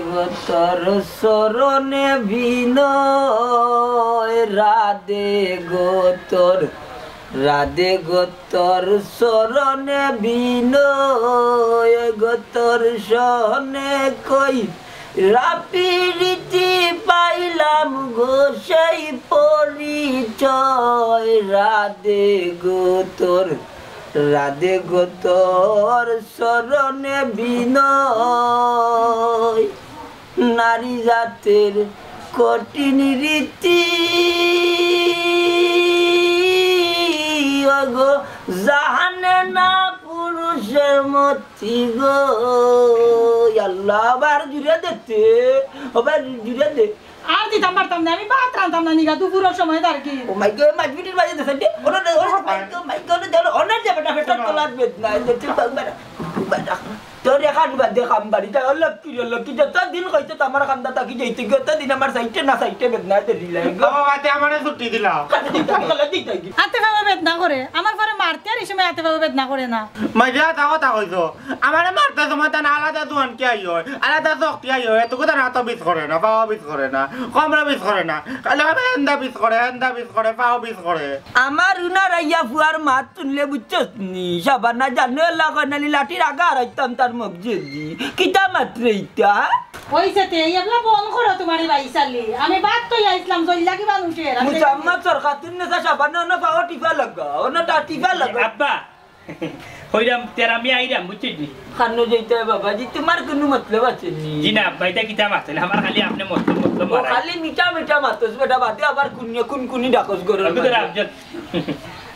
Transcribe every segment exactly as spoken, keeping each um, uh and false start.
গো তোর চরণে বিনয়, রাধে গো তোর, রাধে গো তোর চরণে বিনয়, গো তোর সনে কই রাপিরিতি পাইলাম গো সেই পরিচয়। রাধে গো তোর, রাধে গো তোর চরণে বিনয়। নারী জাতের কঠিন রীতি, ওগো জানে না পুরুষের মতি গো। আল্লাহ, আবার জুড়ে দিতে, আবার জুড়ে দে। আর দিতাম পারতাম না, আমি ভাত রানতাম না নিগা দুপুরর সময় আর কি। ও মাই গড, মাছ বিটির মাঝে দেশে দে। ওরে, ওরে, মাই গড, মাই গড, ওরে, ওরে, ওরে, যাবে না, পেটর তলার বেদনা, এই যে তুই বাবা, বাবা। তোর এখান বাদে কাম বাড়ি, তাই লক্ষ্মী রে, লক্ষ্মী, যত দিন কইতে তো আমার কান্দা থাকি যাইতে গিয়ে, তত দিন আমার সাইডে না সাইডে বেদনা দেরি লাগে। বাবা, বাদে আমারে ছুটি দিলা। কান্দা দিতে, কান্দা দিতে। আতে বাবা বেদনা করে, আমার পরে মারতে আর এই সময় আতে বাবা বেদনা করে না। মাইজা, তা কথা কইছো। আমারে মারতে সময় তান আলাদা জোয়ান কি আই হয়, আলাদা চোখ কি আই হয়, এত কথা না তো বিষ করে না, পাওয়া বিষ করে না, কমরা বিষ করে না, খালি খালি হেন্দা বিষ করে, হেন্দা বিষ করে, পাও বিষ করে। আমার উনার আইয়া ফুয়ার মাত শুনলে বুঝছস নি, সাবানা জানো এলা কয় নালি লাঠির আগা হারাইতাম তার মুখ যদি। কিতা মাত্র ইতা? ওই সেতে, এই এবলা বন্ধ করো তোমার এই বাইশালি। আমি বাদ তো আইসলাম, জইল্লা কি মানুষের। আমি মুজাম্মদ সরকাতুন নেসা সাবানা অন্য পাওয়া টিপা লাগা, অন্য তা টিপা লাগা। আব্বা, কইরাম, তেরা আমি আইরাম, বুঝছস নি? খানো যাইতে হয় বাবাজি, তোমার কোনো মতলব আছে নি? জি না, আব্বা, এটা কিতা মাতইন? আমার খালি আপনে মতলব, মতলব ও মারাইন। খালি মিঠা মিঠা মাতস, বেটা, বাদে আবার কুনিয়ে কুন কুনি ডাকস গরর আমি তো মাঝে। রামজন।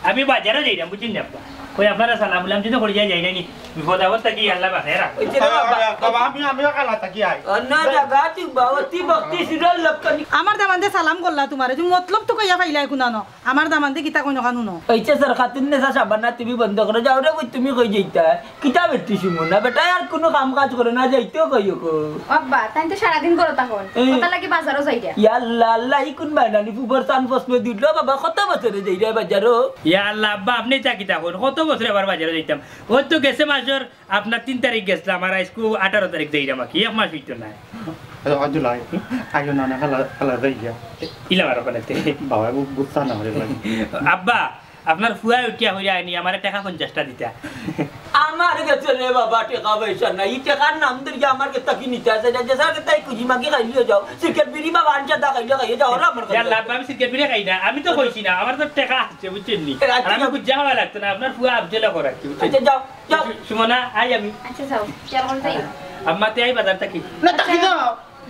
আমি বাজারো যাইরাম, বুঝছইন নি, আব্বা? কই আপনারে সালাম উলাম যদি করিয়া যাই না নি? বিপদ আপদ থাকি আল্লাহ বাঁচাই রাখ। ওই যে রে বাবা। বাবা, আমি, আমিও কালা থাকি আই। অন্য জাগা তুই বাবা, তুই ভক্তি সুরর লক্ষণ। আমার দামান্দে সালাম করলা তোমারে, তুমি মতলব তো কইয়া পাইলাই কুনানো। আমার দামান্দে কিতা কইন অখান হুনো। ওই যে সরকাতুন নেসা সাবানা, তুমি বন্ধ করো, যাও রে, ওই তুমি কই যাইতা? কিতা বেটি সুমনা, বেটায় আর কুনু কাম কাজ করে না, যাইতেও কইও কো। আব্বা, তাইন তো সারাদিন ঘরো থাকইন। এ। কথা লাগি বাজারো যাইরা। ইয়া আল্লাহ, আল্লাহ, ই কুন বায়নানি ফুবর সান ফসমে দিল, বাবা, কত বছরে যাইরা বাজারো? ইয়া আল্লাহ, আব্বা, আপনে ইতা কিতা কইন? কত বছরে আবার বাজারো যাইতাম? ওই তো গেছে মাসর আপনার তিন তারিখ গেছলাম, আর আইজকু আঠারো তারিখ যাইরাম আর কি, এক মাস অইতো নায়। আচ্ছা, আব্দুল্লাহ, আইও না, না, খালা, খালা যাই গিয়া। ইলা মারো কেনে তে? বাবা, গু-, গুসা না অইরে ভাই। আব্বা, আপনার ফুয়া উঠিয়া কইরা আইনি, আমারে টেকা পঞ্চাশটা দিতা। আমার গেছে রে বাবা টেকা পয়সা নাই, ই টেকার নাম ধরিয়া আমার গেছে থাকি নিতা আছে, যে স্যার তাই কুজি মাগি খাইলিও যাও, সিগারেট বিড়ি বা পান সাদা খাইলিও খাইও যাও, ওরা আমার কাছে। ইয়াল্লা, আব্বা, আমি সিগারেট বিড়ি খাই না, আমি তো কইছি না, আমার তো টেকা আছে, বুঝছইন নি? এ, আচ্ছা, আর আমি যাও। বুঝা হওয়া লাগতো না, আপনার ফুয়া আফজলে করার কি, বুঝছইন? আচ্ছা, যাও। যাও। সু-, সুমনা, আই আমি। আচ্ছা, যাও। কি আর বলতে? আম্মা, তে আই বাজার থাকি। না, থাকি যাও।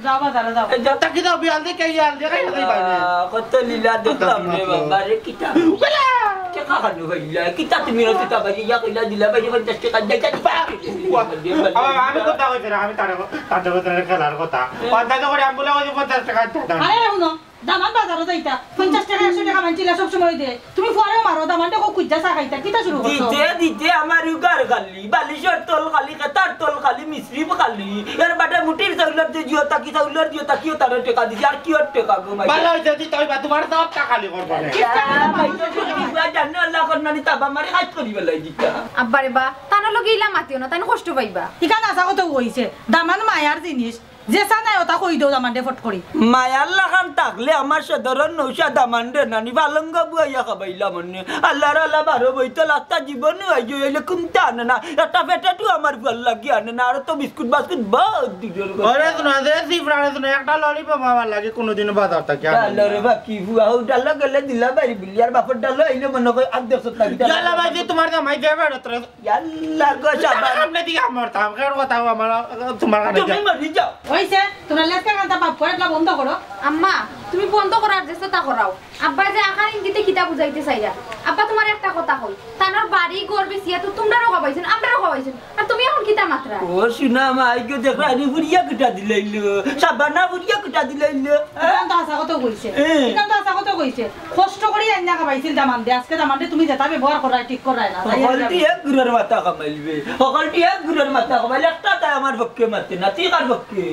যাও বাজারে যাও। এ, যাও। থাকি যাও, বিয়াল দেখে ইয়াল দেখে ইয়াল দেখে বাইরে। আহ, কত লীলা দেখলাম রে বাবা রে, কিতা? বেলা! কে কাকানো ভাইলা? কিতা তুমি রতে তা ভাই ইয়া কইলা দিলা ভাই পঞ্চাশ টেকা দিয়ে যাই। বাবা, আমি কথা কইছি না, আমি তারে, তারে কথা খেলার কথা। হ্যাঁ। পঞ্চাশ করে আমি বলে কইছি পঞ্চাশ টেকা দিতাম। আরে, হুনো, দামান বাজারো যাইতা, পঞ্চাশ টেকা, একশো টেকা মানছিলা সব সময় দে। তুমি ফুয়ারেও মারো, দামানটা খুব খুঁজা চা খাইতা, কিতা শুরু করছো? দিতে দিতে আমার উগার খালি, বালিশর তল খালি, খেতার তল খালি, মিশ্রিপ খালি। এর বাদে মুটির চাউলর যে জিও তাকি, চাউলর জিও তাকিও তারে টেকা দিছি, আর কিওর টেকা গো মাই? ভালা অইছে, দিতে অইবা, তোমার সব টাকা খালি করবো না। ইয়া, ভাই, তো কি বুয়া জানো, আল্লাহ কর নানি তাবা মারি হাত করি বেলাই দিতা। আব্বা রে বা, তানর লগে ইলা মাতিও না, তাইন কষ্ট পাইবা। ইখান হাছা কথা কইছে, দামান মায়ার জিনিস। যে চা নাই, ওটা কই দেও, দামানরে ফট করি। মায়ার লাখান থাকলে আমার সদরর নৌশা দামানরে নানি পালঙ্গ বুয়াইয়া খাবাইলাম অন্যে। আল্লাহর আল্লাহ বারো বইতে লাস্তা জীবনে আইজো এলে কুন্তা আনে না। একটা পেটাটু আমার ফুয়ার লাগি আনে না। আর তো বিস্কুট বাস্কুট বহুত দূরের কথা। ওরে শোনা, যে সিফরারে শোনা, একটা ললিপপ আমার লাগি কোনোদিনও বাজার থাকি আনে না। ডালরে বাকি ফুয়া, ও ডাল গেলে দিলা বাড়ি বিলি, আর বাপর ডাল আইলে মনে কয় আর দেখছো তাকি ডাল। ইয়ালা ভাই, যে তোমার জামাই দেবে তোরা ইয়াল্লা গো, সাবান। সামনে দিকে মরতাম, কেন কথা আমার, তোমার কানে তুমি যা। মরি যাও। ওইছে, তোমরা লেজকা কান্তা বাপ করে এগুলা বন্ধ করো। আম্মা, তুমি বন্ধ করার চেষ্টা তা করাও। আব্বা যে আকার ইঙ্গিতে কিতা বুঝাইতে চাইরা। আব্বা, তোমার একটা কথা কই। তানর বাড়ি ঘর বেচিয়া তো তোমরারও খাবাইছেন, আমরারও খাবাইছেন। আর তুমি এখন কিতা মাতরায়? ও, শুনা মা, আইগো দেখো, আনি ফুরিয়া কিতা দিলাইলো। সাবানা ফুরিয়া কিতা দিলাইলো। ইখান তো হাছা কথা কইছে। এ। ইখান তো হাছা কথা কইছে। কষ্ট করি রান্না খাবাইছিল দামান্দে। আজকে দামান্দে তুমি যেটা ব্যবহার করায় ঠিক করায় না। হকলটি এক গুড়ের মাথা কামাইলবে। হকলটি এক গুড়ের মাথা কামাইল। একটা তাই আমার পক্ষে মাতে না। তুই কার পক্ষে?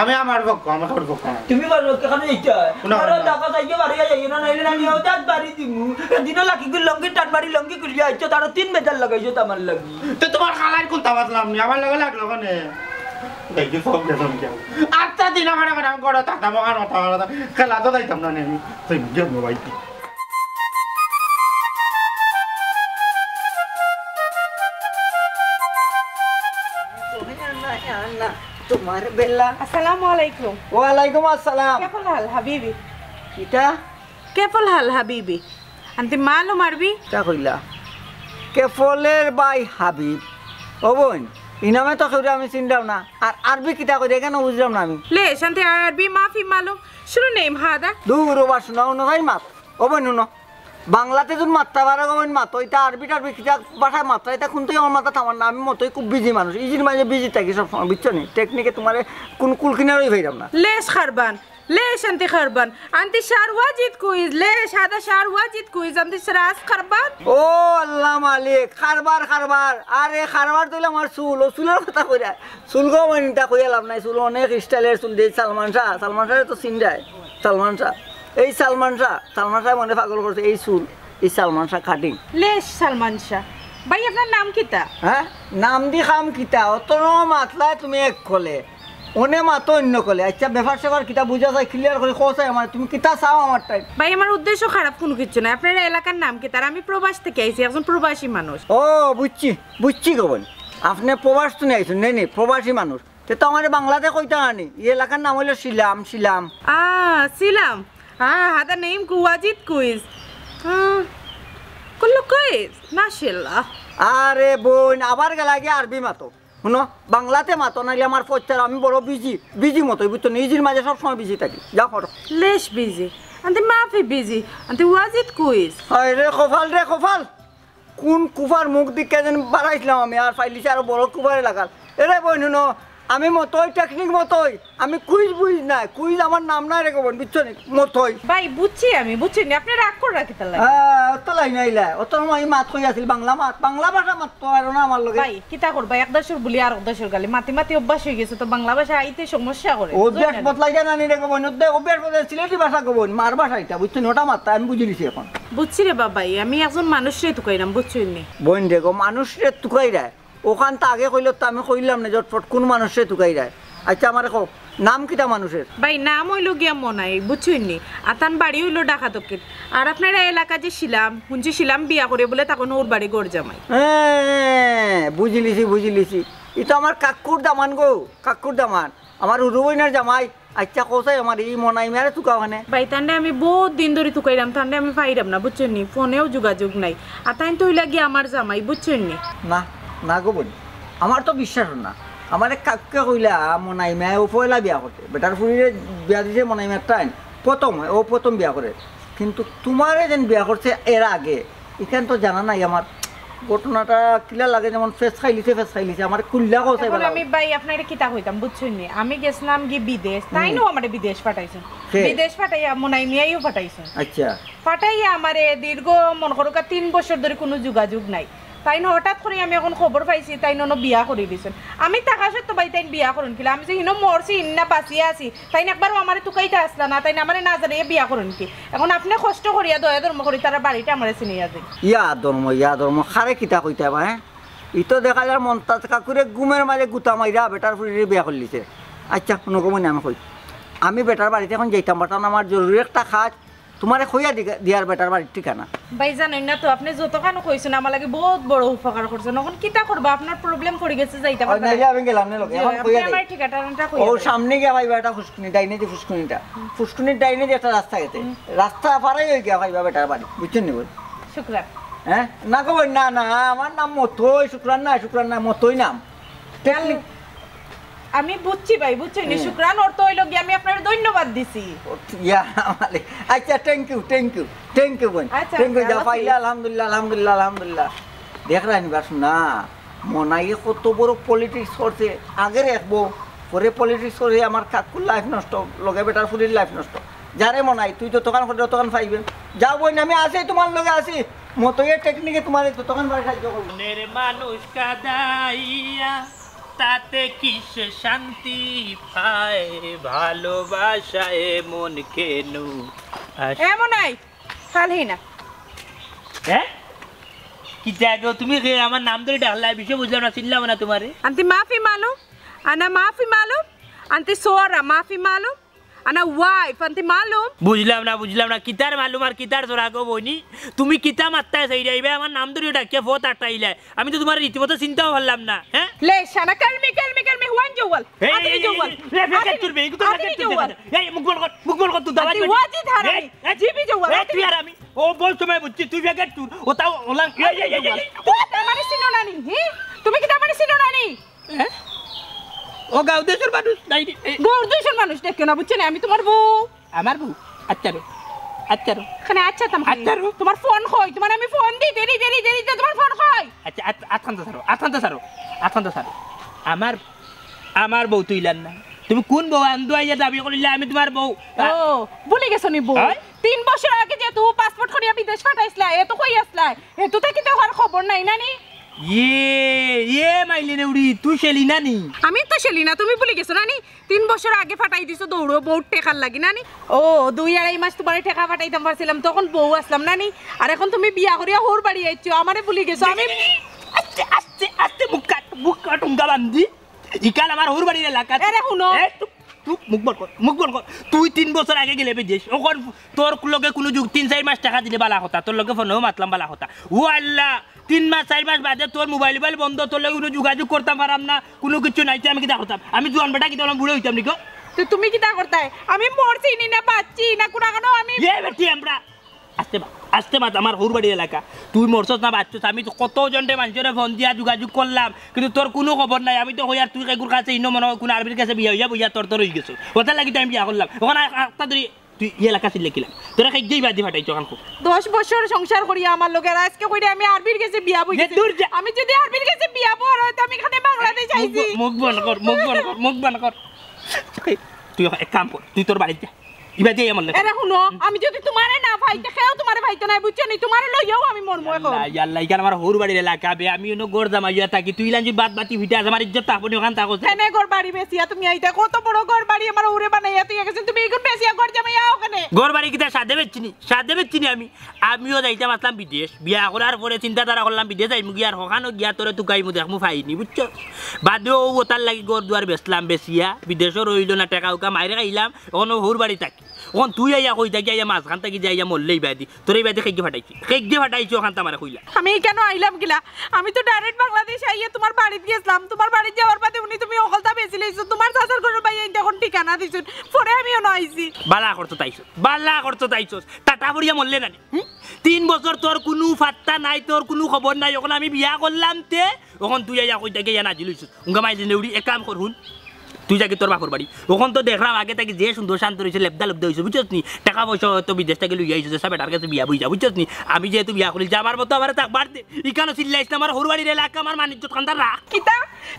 আমি আমার পক্ষ, আমার পক্ষ। তুমি কার পক্ষে? কেন এইটা? না, তোমার না। দাদা যাইয়ে বাড়ি যাইয়ে না, নাইলে আমি ওদাত বাড়ি দিমু। এদিনও লাকি গুল লঙ্গি টান বাড়ি লঙ্গি খুলিয়া আইছো, তারও তিন বেজার লাগাইছো তো আমার লাগি। তো তোমার খালার কোনটা বাঁচলাম নি? আমার লগে লাগলো কেনে? তাই কি সব গেছন কেউ? আচ্ছা, দিন আমার, আমার, আমি গড়ে থাকতাম, ওখানে কথা বলা, খেলা তো যাইতাম না, আমি। তুই গেল ভাই। তোমার বেলা। আসসালামু আলাইকুম। ওয়ালাইকুম আসসালাম। কেফল হাল হাবিবি? কিতা? কেফল হাল হাবিবি? আনতি মালুম আরবি? কিতা কইলা? কেফলের ভাই হাবিব। ও বইন, ইনামে তো কেউরে আমি চিনলাম না। আর আরবি কিতা কইরা কেনে বুঝলাম না আমি। লে, শান্তি আরবি মাফি মালুম। শুরু নেই হাদা। দূর ওবা শোনা, অন্য ভাই মাত। ও বইন, হুনো। বাংলাতে যুন মাততা পারো গো বইন মাতো, ইতা আরবি টারবি কিতা ভাষায় মাততা, ইতা কুনতোই আমার মাথাত আমার না, আমি মতোই খুব বিজি মানুষ, ইজির মাঝে বিজি থাকি সবসময়, বুঝছো নি? টেকনিকে তোমারে কুন কুলকিনারই পাইরাম না। লেশ খারবান, লেশ আনতি খারবান, আনতি সার ওয়াজিদ কুইজ, লেশ আদা সার ওয়াজিদ কুইজ, আনতি সার আস খারবান। ও আল্লাহ মালিক, খারবার খারবার, আরে খারবার তো অইলো আমার চুল, ও চুলর কথা কইরা, চুল গো বইন ইতা কইয়া লাভ নাই, চুল অনেক স্টাইলের চুল, যেই সালমান শাহ, সালমান শাহরে তো চিনরায়, সালমান শাহ। এই সালমান শাহ, সালমান শাহ মনে পাগল করছে এই চুল, এই সালমান শাহ কাটিং। লেশ সালমান শাহ। ভাই, আপনার নাম কিতা? হ্যাঁ? নাম দি খাম কিতা? অত মাতলায় তুমি এক কলে। অনে মাতো অন্য কলে। আচ্ছা, ব্যাপার স্যাপার কিতা বুঝা যায়, ক্লিয়ার করি কও চাই আমার। তুমি কিতা চাও আমার টাইম? ভাই, আমার উদ্দেশ্য খারাপ কুনু কিচ্ছু নাই। আপনার এলাকার নাম কিতা? আর আমি প্রবাস থাকি আইছি, একজন প্রবাসী মানুষ। ও, বুঝছি, বুঝছি গো বইন। আপনে প্রবাস তো নিয়ে আইছেন, নেই, নেই, প্রবাসী মানুষ। তে তো আমারে বাংলাতে কইতা নানি, ই এলাকার নাম অইলো শিলাম, শিলাম। আ, শিলাম। আ, হাদা নেইম কু ওয়াজিদ কুইজ। আ, কুল্লু কুইজ? না শিল্লা। আরে বইন, আবার গেলা গিয়া আরবি মাতো। হুনো, বাংলাতে মাতো, নাইলে আমার ফচ্চার, আমি বড় বিজি, বিজি মতোই, বুঝছো নি? ইজির মাঝে সবসময় বিজি থাকি। যাও করো। Lace busy. আনতে মাফি বিজি। আনতে ওয়াজিদ কুইজ। হায় রে কপাল রে কপাল। কুন কুফার মুখ দিকে যেন বাড়াইছিলাম আমি, আর ফাইলিছে আরো বড় কুফারে লাগাল। এরে বইন, হুনো, আমি মতোই, টেকনিক মতোই, আমি কুইজ বুইজ নাই, কুইজ আমার নাম নাই রে গো বইন, বুঝছো নি? মতোই। ভাই, বুঝছি আমি, বুঝছি নি, আপনি রাগ করে রাখি তার লাগে। হ্যাঁ, অত লাই নাইলা, অত সময় মাত কই আছিল, বাংলা মাত, বাংলা ভাষা মাত তো আর না আমার লগে। ভাই, কিতা করবা, এক দেশর বুলি আর এক দেশর গালি, মাতি মাতি অভ্যাস হয়ে গেছে, তো বাংলা ভাষা আইতে সমস্যা করে। অভ্যাস বুঝলেন? বদলাই যায় না নি রে গো বইন, অভ্যাস বদলাই, সিলেটি ভাষা গো বইন, মার ভাষা এটা, বুঝছো নি? ওটা মাত্তা আমি বুঝি নিছি এখন। বুঝছি রে বাবাই, আমি একজন মানুষরে তুকাইরাম, বুঝছইন নি? বইন রে গো, মানুষরে তুকাইরায়? ওখান তো আগে কইলো তো আমি কইলাম না, ঝটপট কোন মানুষরে তুকাইরায়? আচ্ছা, আমারে কও, নাম কিতা মানুষের? ভাই, নাম অইলো গিয়া মনাই, বুঝছইন নি? আতান বাড়ি অইলো ঢাকা দক্ষিণ। আর আপনারা এলাকা যে শিলাম, হুনছি শিলাম বিয়া করে বলে তখন ওর বাড়ি ঘর জামাই। হ্যাঁ, বুঝিলিছি, বুঝিলিছি। ই তো আমার কাকুর দামান গো, কাকুর দামান। আমার হুরু বইনের জামাই। আচ্ছা, কও চাই আমার ই মনাই মিয়ারে তুকাও কেনে? ভাই, তানরে আমি বহুত দিন ধরি তুকাইরাম, তানরে আমি পাইরাম না, বুঝছইন নি? ফোনেও যোগাযোগ নাই। আর তাইন তো অইলা গিয়া আমার জামাই, বুঝছইন নি? না, না গো বইন, আমার তো বিশ্বাস না। আমারে কাকুয়ে কইলা মনাই মিয়ায় ও পয়লা বিয়া করছে, বেটার ফুরিরে বিয়া দিছে মনাই মিয়ার টাইম, প্রথম, ও প্রথম বিয়া করে। কিন্তু তোমারে যেন বিয়া করছে এর আগে, ইখান তো জানা নাই আমার। ঘটনাটা কিলা লাগে যেমন ফেস খাইলিছে, ফেস খাইলিছে, আমারে খুলিয়া কও চাই এখন বালা। আমি ভাই আপনারে কিতা কইতাম বুঝছইন নি? আমি গেছিলাম কি বিদেশ, তাইনও আমারে বিদেশ পাঠাইছইন। কে? বিদেশ পাঠাইয়া মনাই মিয়াইও পাঠাইছইন। আচ্ছা। পাঠাইয়া আমারে দীর্ঘ মনে করুকা তিন বছর ধরি কুনু যোগাযোগ নাই। তাইন হঠাৎ করি আমি এখন খবর পাইছি, তাইন অনো বিয়া করি দিছইন। আমি থাকা সত্ত্বেও ভাই তাইন বিয়া করইন কিলা? আমি যে হিনো মরছি, ইন্না বাঁচিয়া আছি, তাইন একবারও আমারে তুকাইতা আছলা না, তাইন আমারে না জানাইয়া বিয়া করইন কি? এখন আপনে কষ্ট করিয়া দয়া ধর্ম করি তারার বাড়িটা আমারে চিনাইয়া দেইন। ইয়া ধর্ম, ইয়া ধর্ম, কারে কিতা কইতায় বা, হ্যাঁ? ই তো দেখা যার মন্তাজ কাকুরে ঘুমের মাঝে গুতা মাইরা বেটার ফুরিরে বিয়া করলিছে। আচ্ছা, হুনো গো বইন, আমি কই, আমি বেটার বাড়িত এখন যাইতাম পারতাম না, আমার জরুরি একটা কাজ, তোমারে কইয়া দিগা-, দিয়ার বেটার বাড়ির ঠিকানা। ভাই জানইন না তো, আপনে যতখান কইছইন আমার লাগি বহুত বড় উপকার করছইন। এখন কিতা করবা, আপনার প্রবলেম পড়ি গেছে, যাইতা পারবা না। নাইলে আমি গেলাম না লগে, জি, এখন আপনে কইয়া দেই। আমার ঠিকানাটা কইয়া দেন। সামনে গিয়া পাইবা একটা ফুসকুনি, ডাইনে যে ফুসকুনিটা, ফুসকুনির ডাইনে যে একটা রাস্তা গেছে, রাস্তা পারাই অই গিয়া পাইবা বেটার বাড়ি, বুঝছইন নি বইন? শুকরান। হ্যাঁ? না গো বইন, না, না, আমার নাম মতই, শুকরান না, শুকরান না, মতই নাম। টেকনিক আমি বুঝছি ভাই, বুঝছইন নি? হুম। শুকরান অর্থ অইলো গিয়া আমি আপনারে ধন্যবাদ দিছি। ইয়া মালিক। আচ্ছা, thank you, thank you, thank you বইন। আচ্ছা, thank you, আচ্ছা, যা আল্লাহ পাইলে হাফিজ। আলহামদুলিল্লাহ, আলহামদুলিল্লাহ, আলহামদুলিল্লাহ। দেখরায় নি বা শোনা, মনাইয়ে কত বড় politics করছে, আগের এক বউ, পরে politics করে আমার কাকুর life নষ্ট, লগে বেটার ফুরির life নষ্ট। যারে মনাই, তুই যতখান করে ততখান পাইবে। যাও বইন, আমি আছি, তোমার লগে আছি। মতইয়ে টেকনিকে তোমারে যতখান পারি সাহায্য করবো। মনের মানুষ কাদাইয়া তাতে কিসে শান্তি পায়? ভালোবাসায় মন কেন আস- এমন নাই, হাল হেই না। হ্যাঁ? কি জায়গা তুমি কে আমার নাম ধরে ডাকলা? বিষয় বুঝলাম না, চিনলাম না তোমারে। আনতে মাফি মালুম। আনা মাফি মালুম, আন্তি সোয়ারা মাফি মালুম, আনা ওয়াইফ আন্তি মালুম। বুঝলাম না, বুঝলাম না, কিতার মালুম আর কিতার জোড়া গো বইনি? তুমি কিতা মাত্তায় চাইরা ইবায় আমার নাম ধরিয়া ডাকিয়া ফত আটাইলায়। আমি তো তুমার রীতিমতো চিনতাও পারলাম না, হ্যাঁ? লে, শানা কালমি, কালমি, কালমি, হুয়ান জওয়াল। এই, আদিমি এই, এই, জওয়াল। এই, এই, ফেকেট তুরবে, এই তো আদিমি ফেকেট তুরবে। জওয়াল। এই, মুখ বন্ধ কর, মুখ বন্ধ কর, তুই দাবাই আদি দিবি। ওয়াজি ধারামি। এই, এই, জিবি জওয়াল, এই, আদিমি তুই আর আমি। ও বল, সময় বুঝছি, তুই ফেকেট তুর। ও তাও ওলাং। এই, এই, এই, এই, এই। ও, তার মানে চিনো না নি, হি? তুমি কিতা মানে চিনো না নি? হ্যাঁ? ও গাঁও দেশর মানুষ, নাই রে। এই গাঁও দেশর মানুষ দেখিও না, বুঝছো না? আমি তুমার বউ। আমার বউ? আচ্ছা রো, আচ্ছা রো। এখানে আচ্ছা তাম খালি। আচ্ছা রো। তুমার ফোন কই? তুমার আমি ফোন দি, দেরি, দেরি, দেরি, দেরি, তুমার ফোন কই? আচ্ছা, আত-, আতখান তো ছাড়ো, আতখান তো ছাড়ো, আতখান তো ছাড়ো। আমার, আমার বউ তুইলার না। তুমি কোন বউ আন্দো আইয়া দাবি করিলে আমি তুমার বউ? ও, ভুলি গেছো নি বউ? হ্যাঁ? তিন বছর আগে যে তুই পাসপোর্ট করিয়া বিদেশ পাঠাইছলা, এ তো কই আসলা? এ তো তাকি তো আর খবর নাই না নি? ইয়ে, ইয়ে মাইলে নে উড়ি, তুই সেলি না নি? আমি তো সেলি না, তুমি ভুলি গেছো না নি? তিন বছর আগে ফাটাই দিছো দৌড়ো, বউর টেকার লাগি না নি? ও, দুই আড়াই মাস তুমারে টেকা ফাটাইতাম পারছিলাম, তখন বউ আসলাম না নি? আর এখন তুমি বিয়া করিয়া হউর বাড়ি আইছো, আমারে ভুলি গেছো। আমি আস্তে, আস্তে, আস্তে মুখ কাট, মুখ কাট, উঙ্গা বান্দি। ইকান আমার হউর বাড়ির এলাকা। এরে হুনো। এ, তুই, তুই মুখ বন্ধ কর, মুখ বন্ধ কর। তুই তিন বছর আগে গেলে বিদেশ, অখন তোর লগে কুনু যুগ, তিন চাইর মাস টেকা দিলে বালা কথা, তোর লগে ফোনেও মাতলাম বালা কথা। ও আল্লাহ, তিন মাস চাইর মাস বাদে তোর মোবাইল উবাইল বন্ধ, তোর লগে কুনু যোগাযোগ করতাম পারাম না, কুনু কিচ্ছু নাই, তে আমি কিতা করতাম? আমি জোয়ান বেটা কিতা অইলাম, বুড়া অইতাম নি গো? তো তুমি কিতা করতায়? আমি মরছি নি না বাঁচছি না, কুনাখানো আমি এ বেটি আমরা আস্তে মাত, আস্তে মাত, আমার হউর বাড়ির এলাকা। তুই মরছস না বাঁচছস, আমি তো কত জনরে মানষরে ফোন দিয়া যোগাযোগ করলাম, কিন্তু তোর কুনু খবর নাই। আমি তো কই আর তুই কেগুর কাছে ইনো মনো কুনু আরবির গেছে বিয়া অইয়া বইয়া তোর তোর অইগেছস। অতার লাগি তো আমি বিয়া করলাম। অখন আ-, আস্তা ধরি তুই ই এলাকা চিল্লে কিলাম। তোরা খাই যেই বাদি ফাটাইছ অখান খুব। দশ বছর সংসার করিয়া আমার লগে, আর আজকে কইরে আমি আরবির গেছে বিয়া বই এ গেছি। দূর যা। আমি যদি আরবির গেছে বিয়া বওয়ার অয়, তো আমি এখানে বাংলাদেশ মুখ আইছি। ব-, মুখ বন্ধ কর, মুখ বন্ধ কর, মুখ বন্ধ কর। এই, তুই এক কাম কর, তুই তোর বাড়িত যা। ইবাদি আমার লগে। এরে হুনো, আমি যদি তুমারে না পাই, তে কেউ তুমারে পাইতো নায়, বুঝছো নি? তুমারে লইয়াউ আমি মরমু অখন। আল্লাহ, ইয়া আল্লাহ, ইখান আমার হউর বাড়ির এলাকা বে, আমি অনো ঘর জামাই অইয়া থাকি, তুই ইলান যে বাদ বাতি ফিটা আছে, আমার ইজ্জত থাকবো নি, অখান থাকো। কেনে ঘর বাড়ি বেচিয়া তুমি আইতা, কত বড় ঘর বাড়ি আমার হউরে বানাইয়া তুই গেছইন, তুমি ইগুন বেচিয়া ঘর জামাই আও কেনে? ঘর বাড়ি কিতা সাদে বেচছি নি? সাদে বেচছি নি আমি? আমিও যাইতাম আছলাম বিদেশ, বিয়া করার পরে চিন্তাধারা করলাম বিদেশ যাইমু গিয়া, আর হখানো গিয়া তোরে তুকাইমু, দেখমু পাই নি, বুঝছো? বাদেও অউ অতার লাগি ঘর দুয়ার বেচলাম, বেচিয়া বিদেশও রইলো না, টেকা উকা মাইর খাইলাম, অখন অউ হউর বাড়ি থাকি। অখন তুই আইয়া কই থাকি আইয়া মাঝখান থাকি যে আইয়া মরলে ইবাদি, তোরে ইবাদি কেগিয়ে ফাটাইছি, কেগিয়ে ফাটাইছি অখান তো আমারে কইলা। আমি কেনে আইলাম কিলা? আমি তো direct বাংলাদেশ আইয়া তুমার বাড়িত গেছলাম, তুমার বাড়িত যাওয়ার বাদে হুনি তুমি হকলতা বেচিলাইছো, তুমার চাচার ঘরর ভাইয়ে অখন ঠিকানা দিছইন, পরে আমি অনো আইছি। বালা করছো তাইছো, বালা করছো তাইছো। টাটা পড়িয়া মরলে না নি? হুম? তিন বছর তোর কুনু পাত্তা নাই, তোর কুনু খবর নাই। অখন আমি বিয়া করলাম তে, অখন তুই আইয়া কই থাকি আইয়া নাজিল অইছস। উঙ্গা মাইলে নেউড়ি, এক কাম কর হুন। তুই যাগি তোর বাপর বাড়ি। অখন তো দেখরাম আগে থাকি যে সুন্দর শান্ত রইছে, লেবদা লেবদা অইছে, বুঝছস নি? টেকা পয়সা অয়তো বিদেশ থাকি লইয়া আইছস, যে সাবেটার গেছে বিয়া বইয়া, বুঝছস নি? আমি যেহেতু বিয়া করিলছি, আমার মতো আমারে থাকবার দে। ইখানো চিল্লাইস না, আমার হউর বাড়ির এলাকা, আমার মান ইজ্জত খান্দার রাখ। কিতা?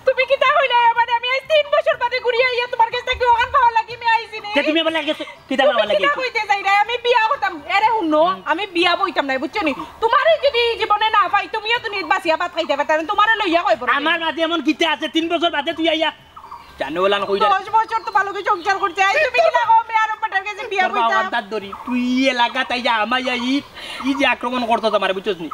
তুমি কিতা কইলায়? মানে আমি আইজ তিন বছর বাদে ঘুরিয়া আইয়া তুমার গেছ থাকি অখান পাওয়ার লাগি আমি আইছি নি? তে তুমি আমার লাগি কিতা তুমি আমার লাগি? কিতা কইতে চাইরায়? আমি বিয়া করতাম। এরে হুনো, হুম। আমি বিয়া বইতাম নায়, বুঝছো নি? তুমারে যদি জীবনে না পাই, তুমিও তো নিজ বাঁচিয়া ভাত খাইতে পারতায় না, তুমারে লইয়া কই বড় আমার মাঝে এমন কিতা আছে, তিন বছর বাদে তুই আইয়া? জানো ওলান কইরা। দশ বছর তুমার লগে সংসার করছি, আইজ তুমি কিলা কও, আমি আরব বেটার গেছে বিয়া তোর বাবা বইতাম? আন্দাজ ধরি, তুই ই এলাকাত আইয়া আমায় ই, ই যে আক্রমণ করছস আমারে, বুঝছস নি?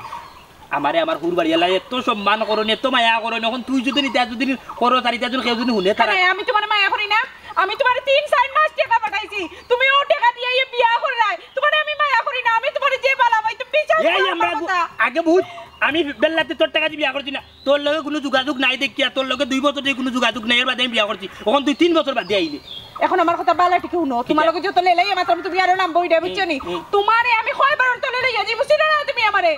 আমারে আমার হউর বাড়ি এলায় এত সম্মান করইন, এত মায়া করইন, অখন তুই যদি নিতে যদি করো, তার ইটা যদি কেউ যদি হুনে, তারা কেনে, আমি তুমারে মায়া করি না? আমি তুমারে তিন চাইর মাস টেকা পাঠাইছি, তুমি অউ টেকা দিয়া ইয়ে বিয়া কররায়, তুমারে আমি মায়া করি না, আমি তুমারে যে বালা পাই, তুমি বিচার এই করো আমরা আমার গু-, কথা। আগে বুঝ, আমি বেল্লাতে তোর টেকা দিয়া বিয়া করছি না, তোর লগে কুনু যোগাযোগ নাই দেখিয়া, তোর লগে দুই বছর ধরি কুনু যোগাযোগ নাই, এর বাদে আমি বিয়া করছি, অখন তুই তিন বছর বাদে আইলে। অখন আমার কথা বালা ঠিক হুনো, তুমার লগে যত লেলাই মাত্র তুমি আরো নাম বইডা, বুঝছো নি? হুম। তুমারে আমি কয়বার তো লেলাই যাই, বুঝছো না তুমি আমারে?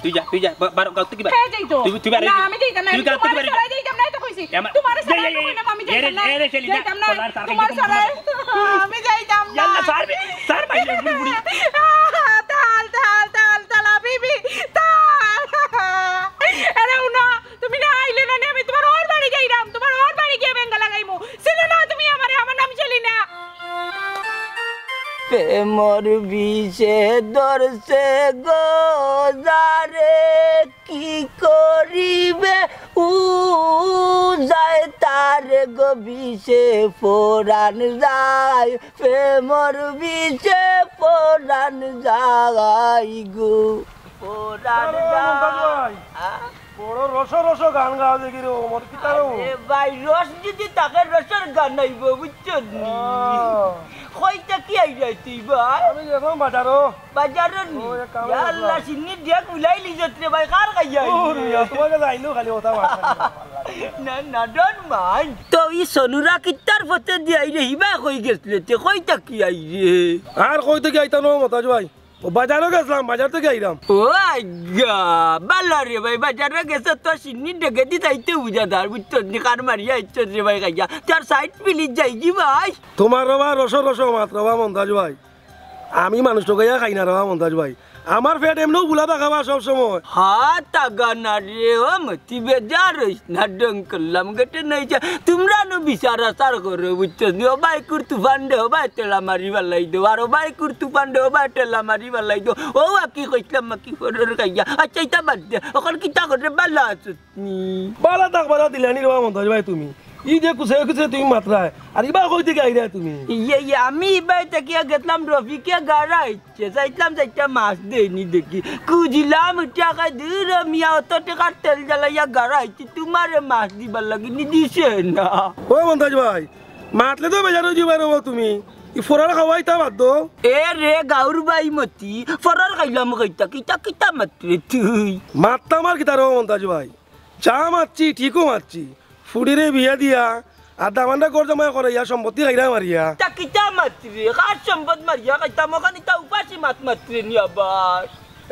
তুই যা, তুই যা, বা-, বারো, গাঁও থাকি বার। হে যাইতো। তুই, তুই বারো না, যাইতো। আমি যাইতাম না, তুই গাঁও থাকি তুমারে বারো ছাড়া যাইতো। যাইতাম না, তো কইছি। এ, আমার, তুমারে ছাড়া এই, এই, আমি কইলাম, আমি এই, যাইতাম না। এই, এই, ছেলে, যাইতাম না, কলার তার তুমারে কাছে ছাড়া। আমি যাইতাম না। ইয়াল্লা, স্যার, স্যার, ভাই, বুড়ি, বুড়ি। তাল, তাল, তাল, তাল, হাবিবি, তাল। আরে, হুনো, তুমি না আইলে না, আমি তুমার হউর বাড়ি যাইরাম, তুমার হউর বাড়ি গিয়া বেঙ্গা লাগাইমু। চিনো না তুমি আমারে, আমার নাম সেলিনা। প্রেমর বিষে ধরছে গো যারে, কি করিবে উ যায় তারে গো বিষে পরাণ যায়, প্রেমর বিষে পরাণ যায় গো, পরাণ যায়। বড় রস রস গান গাও দেখি রে, ও মত কিতা রে? এ ভাই, রস যদি থাকে, রসর গান আইবো, বুঝছো নি? ও। কই থাকি আইরায় তুই ভাই? আমি এখন বাজারো। বাজারো নি? ও, এক কামে ইয়া আল্লাহ, গেছিলাম। সিন্নি দিয়া গুলাই লিজত রে ভাই, কার খাইয়া ও, আইলি? রে, তোমাকে যাইলো খালি ওটা মাথা। না, না, don't mind। তো ই সনুরা কিত্তার পথে দি আইরে, হিবা কই গেছলে তে, কই থাকি আইরে? আর কই থাকি আইতাম না, মতাজ ভাই। ও, বাজারো গেছলাম, বাজার থাকি আইরাম। ও আইগা, বালা রে ভাই, বাজারো গেছো তো সিন্নি ডেগে দি যাইতে বুঝা দার, বুঝছো নি? কার মারিয়া আইছো রে ভাই খাইয়া, তার সাইড পিলিত যাইগি ভাই। তোমার রবা রস রস মাত রবা মন্তাজ ভাই। আমি মানুষ ঠগাইয়া খাই না রবা মন্তাজ ভাই। আমার পেট এমনেও বুলা থাকা বা সব সময়। হা, তাগা না রে, ও মতি বেজার হইস না, ডং করলাম গেটে নাই যা। তোমরা নু বিচার আচার করো, বুঝছো নি? ও ভাই কুর তুফান দে, ও ভাই তেলা মারি বালাই দো। আর ও ভাই কুর তুফান দে, ও ভাই তেলা মারি বালাই দো। ও আকি কইছিলাম মাকি ফরর খাইয়া। আচ্ছা, ইতা বাদ দে। অখন কিতা করে বালা আছো নি? বালা থাক, বালা দিলানি রবা মন্তাজ ভাই তুমি। ই যে কুছে কুছে তুমি মাতরায়। আর ইবা কই থাকি আইরায় তুমি? ইয়ে, ইয়ে, আমি ইবা থাকিয়া গেছলাম রফিকে গাড়াই। সে চাইতলাম চাইরটা মাছ দেয়নি দেখি। খুঁজিলাম উঠিয়া কয়, "দূর ও মিয়া, অত টেকার তেল জ্বালাইয়া গাড়া আইছি, তোমারে মাছ দিবার লাগি নি দিছে না।" ও মন্তাজ ভাই, মাতলে তো বেজার অইযিবায় রে ও তুমি। ই ফরার খাওয়াইতা বাদ দো। এ রে গাউর ভাই মতি, ফরার খাইলাম কইতা, কিতা কিতা মাতরে তুই? মাততাম আর কিতা রে ও মন্তাজ ভাই? যা মাতছি, ঠিকও মাতছি। ফুড়িরে বিয়া দিয়া, আর দামান্দা ঘর জামাই করাইয়া, সম্পত্তি খাইরা মারিয়া। তা কিতা মাতরে? কার সম্পদ মারিয়া খাইতাম? অখান ইতা উপাসি মাত মাতরে নি আবার।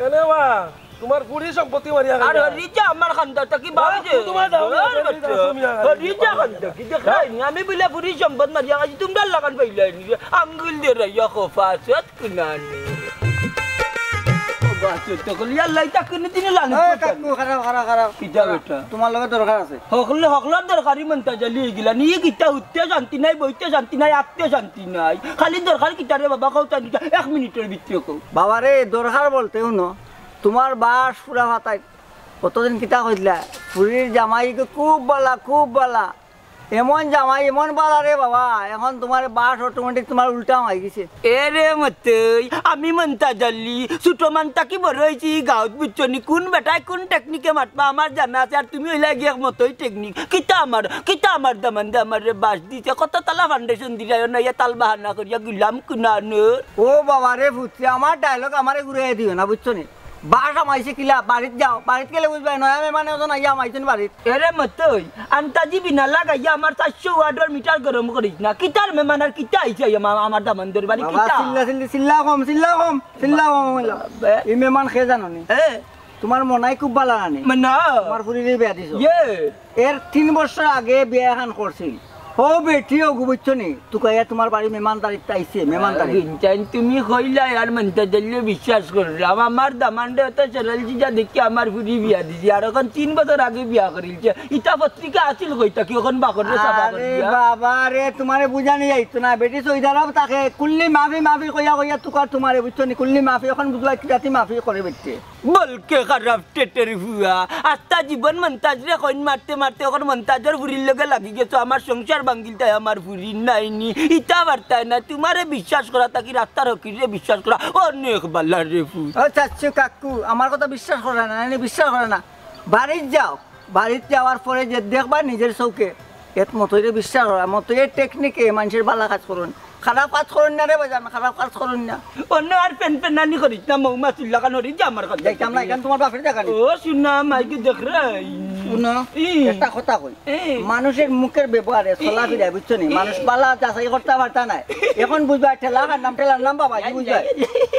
এনে বা, তোমার ফুড়ির সম্পত্তি মারিয়া আর খাইরা। হরি যা আমার খান্দা, তা কি বাবা যে? তোমার দাও, হরি যা খান্দা, কি দেখলাই নি? আমি বুলে ফুড়ির সম্পদ মারিয়া খাইছি, তোমরা লাগান পাইলাই নি রে? আঙ্গুল দিয়ে রাইয়া খোফা, সত কুনানি। ও বাস, তো কলি আল্লাহ, ইতা কোনদিনও লাগান এই পাইতাম কাকু, না। খারাপ, খারাপ, খারাপ। কিতা বেটা? তোমার লগে দরকার আছে। হকলে, হকলর দরকারি মন্তাজ আলী ইগিলা। নি কিতা উঠতে শান্তি নাই, বইতে শান্তি নাই, আটতে শান্তি নাই। খালি দরকার কিতা রে বাবা, কও তাই দিতা। এক মিনিটর ভিতরে কও। বাবা রে, দরকার বলতে হুনো, তোমার বাস পুরা ফাতাই। কতদিন কিতা কইলা? ফুড়ির জামাই খুব বালা, খুব বালা। এমন জামাই, এমন বালা রে বাবা, এখন তোমার বাস automatic তোমার উল্টা হয়ে গেছে। এ রে মতই, আমি মন্তাজ আলী, ছোট মান থাকি বড় হইছি, গাঁওত বুঝছো নি, কোন বেটায় কোন টেকনিকে মাতবা আমার জানা আছে, আর তুমি হইলা গিয়ে এক মতই টেকনিক। কিতা আমার, কিতা আমার দামান্দে আমার রে বাস দিছে, কত তালা ফাউন্ডেশন দিলায় না, ইয়া তাল বাহানা করিয়া গুলাম কুনানো। ও বাবা রে ফুতরে, আমার ডায়লগ আমারে ঘুরাই দিও না, বুঝছো নি? বাস হামাইছে কিলা, বাড়িত যাও, বাড়িত গেলে বুঝবায়, নয়া মেহমান এজন আইয়া হামাইছইন বাড়িত। এরে মতই, আন্তাজি বিনা লাগাইয়া আমার চাইরশো ওয়ার্ডর মিটার গরম করিস না। কিতার মেহমান আর কিতা আইছে আইয়া মা-, আমার দামান্দর বাড়ি বাবা, কিতা? চিল্লা চিল্লি, চিল্লা কম, চিল্লা কম, চিল্লা কম হইল। বাবা। এই মেহমান খে জানো নি? এ? তোমার মনাই খুব বালা নানি? মানে? তোমার ফুরিরে বিয়া দিছো? ইয়ে। এর তিন বছর আগে বিয়া এখান করছিল। ও বেটি, ও গু বুঝছো নি? তুকাইয়া তোমার বাড়ি মেহমানদারিত আইছে, মেহমানদারি। বিনচাইন তুমি কইলাই আর মন্তাজ আলীয়ে বিশ্বাস করলাম। আমার দামান্দে অত সরল সিধা দেখি আমার ফুরি বিয়া দিছি। আর অখন তিন বছর আগে বিয়া করিলছে। ইতা পত্রিকা আছিল কই থাকি, অখন বাকরে ছাপা আরে করিয়া। বাবা রে, তোমারে বুঝানি যাইতো না। বেটি সৌদি আরব থাকে, কুল্লি মাফি মাফি কইয়া কইয়া তুকার তোমারে, বুঝছো নি? কুল্লি মাফি, অখন বুঝলা কি জাতি মাফি করে বেটে। বলকে খারাপ টেটের ফুয়া। আস্তা জীবন মন্তাজরে কইন মারতে মারতে অখন মন্তাজর ফুরির লগে লাগি গেছো। আমার সংসার ভাঙ্গিলতায় আমার ফুরির নাইনি। ইতা বার্তায় না, তোমারে বিশ্বাস করা থাকি রাস্তার ফকিররে বিশ্বাস করা অনেক বালা রে ফুত। ও চাচ্চু কাকু, আমার কথা বিশ্বাস করে না, নানি বিশ্বাস করে না। বাড়িত যাও, বাড়িত যাওয়ার পরে যে দেখবা নিজের চোখে, এত মতইরে বিশ্বাস করা, মতইর টেকনিকে মানুষের বালা কাজ করইন। খারাপ কাজ করইন না রে বাজান, খারাপ কাজ করইন না। অন্য আর পেন পেনানি করিস না, মৌমাছির লাখান হরি যা আমার কাছে। যাইতাম না, এখান তোমার বাপের জাগা নি। ও শুনা, মাইকে দেখ রে। শুনো, ই। একটা কথা কই। এ। মানুষের মুখের ব্যবহারে, চলাফেরায়, বুঝছো নি? এ। মানুষ বালা যাচাই করতে পারতা নাই। এখন বুঝবা, ঠেলা কার নাম, ঠেলার নাম বাবা, কি বুঝবা? এই,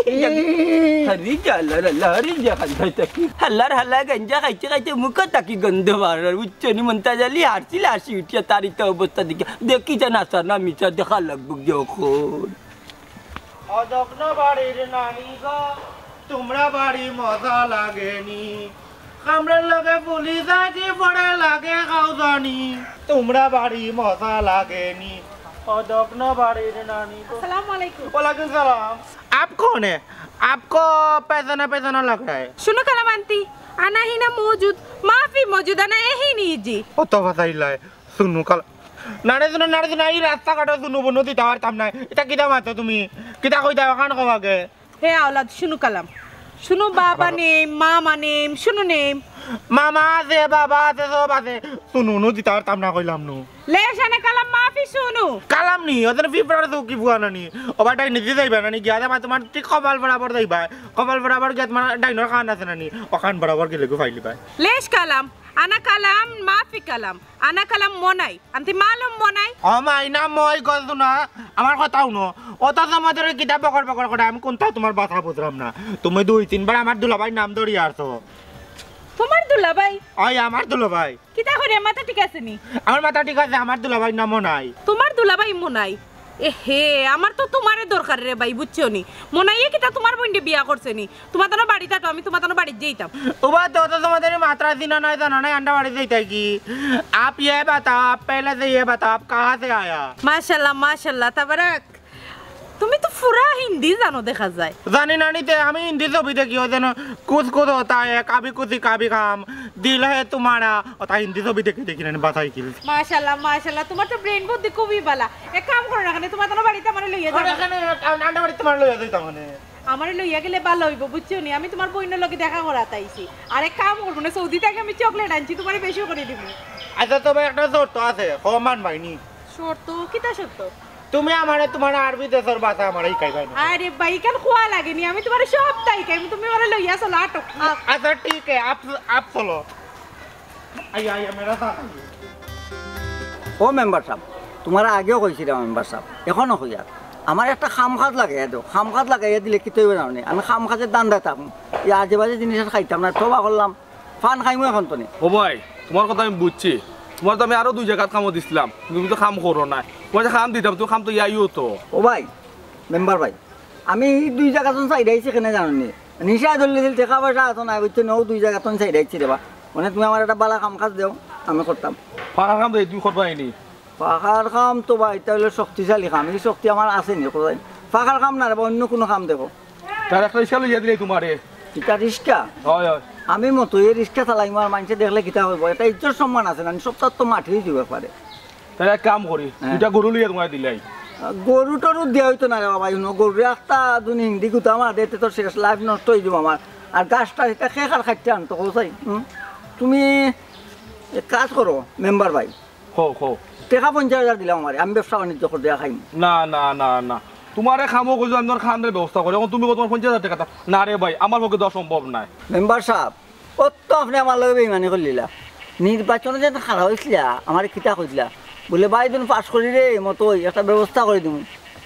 এই, এই, এই। হরি যা, লা, লা, লা, হরি যা, খান ভাই থাকি। হালার হালা গাঞ্জা খাইতে খাইতে মুখ থাকি গন্ধ বারর, বুঝছো নি? মন্তাজ আলী হারছিল, হাসি উঠিয়া তার ইতা অবস্থা দেখি। দেখি যা নাসা না মিছা দেখা লাগবো যখন। অযত্ন বাড়ির নানি গো, তোমরা বাড়ি মজা লাগেনি। কামড়ের লগে পুলিশ আইছি পড়ে লাগে খাও জানি। তোমরা বাড়ি মজা লাগেনি। অযত্ন বাড়ির নানি গো। আসসালামু আলাইকুম। ওয়ালাইকুম সালাম। आप कौन है? आपको पहचाना पहचाना लग रहा है। শুনো কালামান্তি, আনা হিনা মজুদ, মাফি মজুদ, আনা এহি নিজি। অত ভাষা ইলাই। শুনু কালা-, নারে শুনো, নারে শুনো, এই রাস্তাঘাটে শুনু বনু দিতে পারতাম না। ইতা কিতা মাতো তুমি? কিতা কইতা অখান কও আগে? হে আওলাদ, শুনু কালাম। শুনু বাবা নেম, মামা নেম, শুনু নেম। মামা আছে, বাবা আছে, সব আছে। শুনু নু, দিতা পারতাম না কইলাম নু। লেশ আনা কালাম মাফি শুনু। কালাম নি, ওদের ফিফড়ার চৌকি বুয়া নানি। ওবা ডাইনে দি যাইবা নানি, গিয়া যাবা তোমার ঠিক কপাল বরাবর যাইবা। কপাল বরাবর গিয়া তোমার ডাইনর কান আছে নানি, ও কান বরাবর গেলে গু ফাইলিবা। লেশ কালাম, আনা কালাম, মাফি কালাম, আনা কালাম মনাই, আনতে মালুম মনাই। ও মাই না মই গজু না, আমার কথাও ন। অত তোমাদের কিতা বকর বকর করে, আমি কোনটা তোমার বাসা বুঝলাম না। তুমি দুই তিনবার আমার দুলাভাইর নাম ধরিয়া আরছো। তোমার দুলাভাই? ওই আমার দুলাভাই। কিতা করে, মাথা ঠিক আছে নি? আমার মাথা ঠিক আছে, আমার দুলাভাইর নাম মনাই। তোমার দুলাভাই মনাই? এ হে, আমার তো তোমারে দরকার রে ভাই, বুঝছো নি? মনাইয়ে কিতা তোমার বইনরে বিয়া করছে নি? তোমার তানো বাড়িত আটো, আমি তোমার তানো বাড়িত যাইতাম। ওবা তো, তো তোমাদের মাত্রা চিনা নাই, জানা নাই, আন্ডা বাড়িত যাইতাই কি? आप ये बताओ, आप पहले से ये बताओ, आप कहाँ से आया? মাশাআল্লাহ, মাশাআল্লাহ, তাবারাক। তুমি তো পুরা হিন্দি জানো দেখা যায়। জানি না নিতে, আমি হিন্দি ছবি দেখি, ওই যেন কুছ কুছ হোতা হ্যায়, কাভি খুশি কাভি গাম, দিল হ্যায় তুমারা, ওটা হিন্দি ছবি দেখি দেখি না বাতাই কি। মাশাআল্লাহ, মাশাআল্লাহ, তোমার তো ব্রেন বুদ্ধি খুবই ভালা। এক কাম করো না, কেনে তোমার তানো বাড়িত আমারে লইয়া যাও। আরে, এখানে আন্ডা বাড়িত তোমার লইয়া যাইতাম মানে। আমারে লইয়া গেলে ভালা অইবো, বুঝছো নি? আমি তোমার বইনর লগে দেখা করাত আইছি। আর এক কাম করবো না, সৌদি থাকি আমি চকলেট আনছি, তোমারে বেশি করি দিমু। আচ্ছা, তবে একটা শর্ত আছে, কমান বাইনি। শর্ত? কিতা শর্ত? তুমি আমারে তোমার আরবি দেশর ভাষা আমারে শিখাইবায় না। আরে ভাই, ইখান খোয়া লাগে নি, আমি তোমারে সবতা শিখাইমু, তুমি আমারে লইয়া চলো, আটো। আও। আচ্ছা, ঠিক আছে, আপ, আপ চলো। আইয়া, আইয়া, মেরা সাথ আইয়া। ও মেম্বার সাব, তোমারে আগেও কইছিলাম মেম্বার সাব, এখনো কইয়ার, আমারে একটা কাম কাজ লাগাইয়া দেও, কাম কাজ লাগাইয়া দিলে কিতা অইবো জানো নি? আমি কাম কাজর ধান্দাত থাকমু, এই আজে বাজে জিনিস আর খাইতাম না, তওবা করলাম, পান খাইমু অখন তনে। ও ভাই, তোমার কথা আমি বুঝছি, তোমারে তো আমি আরো দুই জাগাত কামো দিছিলাম, কিন্তু তুমি তো কাম করো না। তোমারে যে কাম দিতাম, তুমি কাম তো ইয়াইও তো। ও ভাই, মেম্বার ভাই, আমি ই দুই জাগাত ছাইড়াইছি কেনে জানো নি? নিশা ধরলে দিল, টেকা পয়সা আতো নাই, বুঝছো নি? অউ দুই জাগাত ছাইড়াইছি রে বা। মানে তুমি আমারে একটা ভালা কাম কাজ দেও, আমি করতাম। পাকার কাম তো এই তুমি করবায় নি। পাকার কাম তো বা ইটা অইলো শক্তিশালী কাম, ই শক্তি আমার আছে নি, কোথায়? পাকার কাম না রে বা, অইন্য কুনু কাম দেখো। তার একটা রিক্সা লইয়া দিলে তোমারে। ইটা রিক্সা? হয়, হয়। আমি মতো এই রিক্সা চালাইমু আর মানষে দেখলে কিতা কইবো? এটা ইজ্জত সম্মান আছে না, সপ্তাহ তো মাটি অইযিবো একবারে। তাইলে এক কাম করি, হ্যাঁ। দুইটা গরু লইয়া তোমারে দিলাই। আহ, গরু টরু দিয়া অইতো না রে বাবা, ইনো গরু একটা দুনি হিন্দি গুতা মারে দে, তে তো শেষ, লাইফ নষ্ট অইযিবো আমার। আর গাছটা ইটা কে কার কাটিয়া আনতো, কও চাই? হুম? তুমি এক কাজ করো, মেম্বার ভাই। কও, কও। টেকা পঞ্চাশ হাজার দিলাও আমারে, আমি ব্যবসা বাণিজ্য করি দিয়া খাইমু। না, না, না, না। তোমারে কামো কইছো, আমি তোমার খাওনর ব্যবস্থা করি। অখন তুমি কও তোমার পঞ্চাশ হাজার টেকা তা-, না রে ভাই, আমার পক্ষে দেওয়া সম্ভব নায়। মেম্বার সাব, অত আপনে আমার লগে বেইমানি করলিলা। নির্বাচনো যে খাড়া অইছিলা, আমারে কিতা কইছিলা? বুলে, "ভাই, তুমি পাস করি রে, মতো অই, একটা ব্যবস্থা করি দিমু।"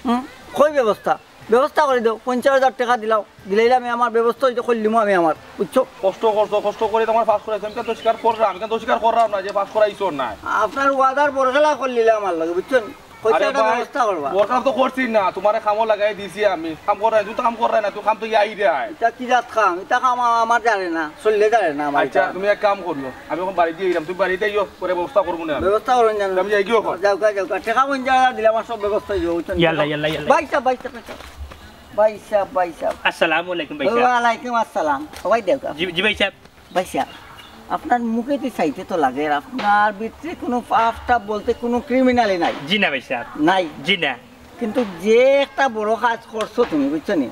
হুম? কই ব্যবস্থা? ব্যবস্থা করি দেও, পঞ্চাশ হাজার টেকা দিলাও, দিলাইলে আমি আমার ব্যবস্থা অইতে করলিমু আমি আমার, বুঝছো? কষ্ট করছো, কষ্ট করি তোমারে পাস করাইছি, আমি কিন্তু স্বীকার কররাম, আমি কিন্তু স্বীকার কররাম না যে পাস করাইছো না। আপনার ওয়াদার বরখেলাফ করলিলা আমার লগে, বুঝছো নি? কইছে আরে একটা ভাই, ব্যবস্থা করবা। বরখেলাফ তো করছি না, তোমারে কামো লাগাই দিছি আমি। কাম কররায় না, তুমি তো কাম কররায় না, তুমি কাম তো ইয়াই দেয়। ইটা কি জাত কাম? ইটা কাম আ-, আমার জানে না, চললে জানে না আমার আচ্ছা, ইটা। তুমি এক কাম করিও, আমি অখন বাড়িত যাইরাম, তুমি বাড়িত আইও, পরে ব্যবস্থা করমু নে আমি। ব্যবস্থা করুন জানো। আমি যাই গিয়ে অখন। যাও গা, যাও গা। টেকা পঞ্চাশ হাজার দিলে আমার সব ব্যবস্থা অইযিবো, বুঝছো নি? ইয়াল্লা, ইয়াল্লা, ইয়াল্লা। ভাই সাব, ভাই সাব, ভাই সাব। ভাই সাব, ভাই সাব। আসসালামু আলাইকুম ভাই সাব। ওয়ালাইকুম আসসালাম। ও ভাই দেও গা। জি, জি ভাই সাব। ভাই সাব, আপনার মুখেদি চাইতে তো লাগের, আপনার ভিতরে কুনু পাপ টাপ বলতে কুনু ক্রিমিনালই নাই। জি না ভাই সাব। নাই? জি না। কিন্তু যে একটা বড় কাজ করছো তুমি, বুঝছো নি?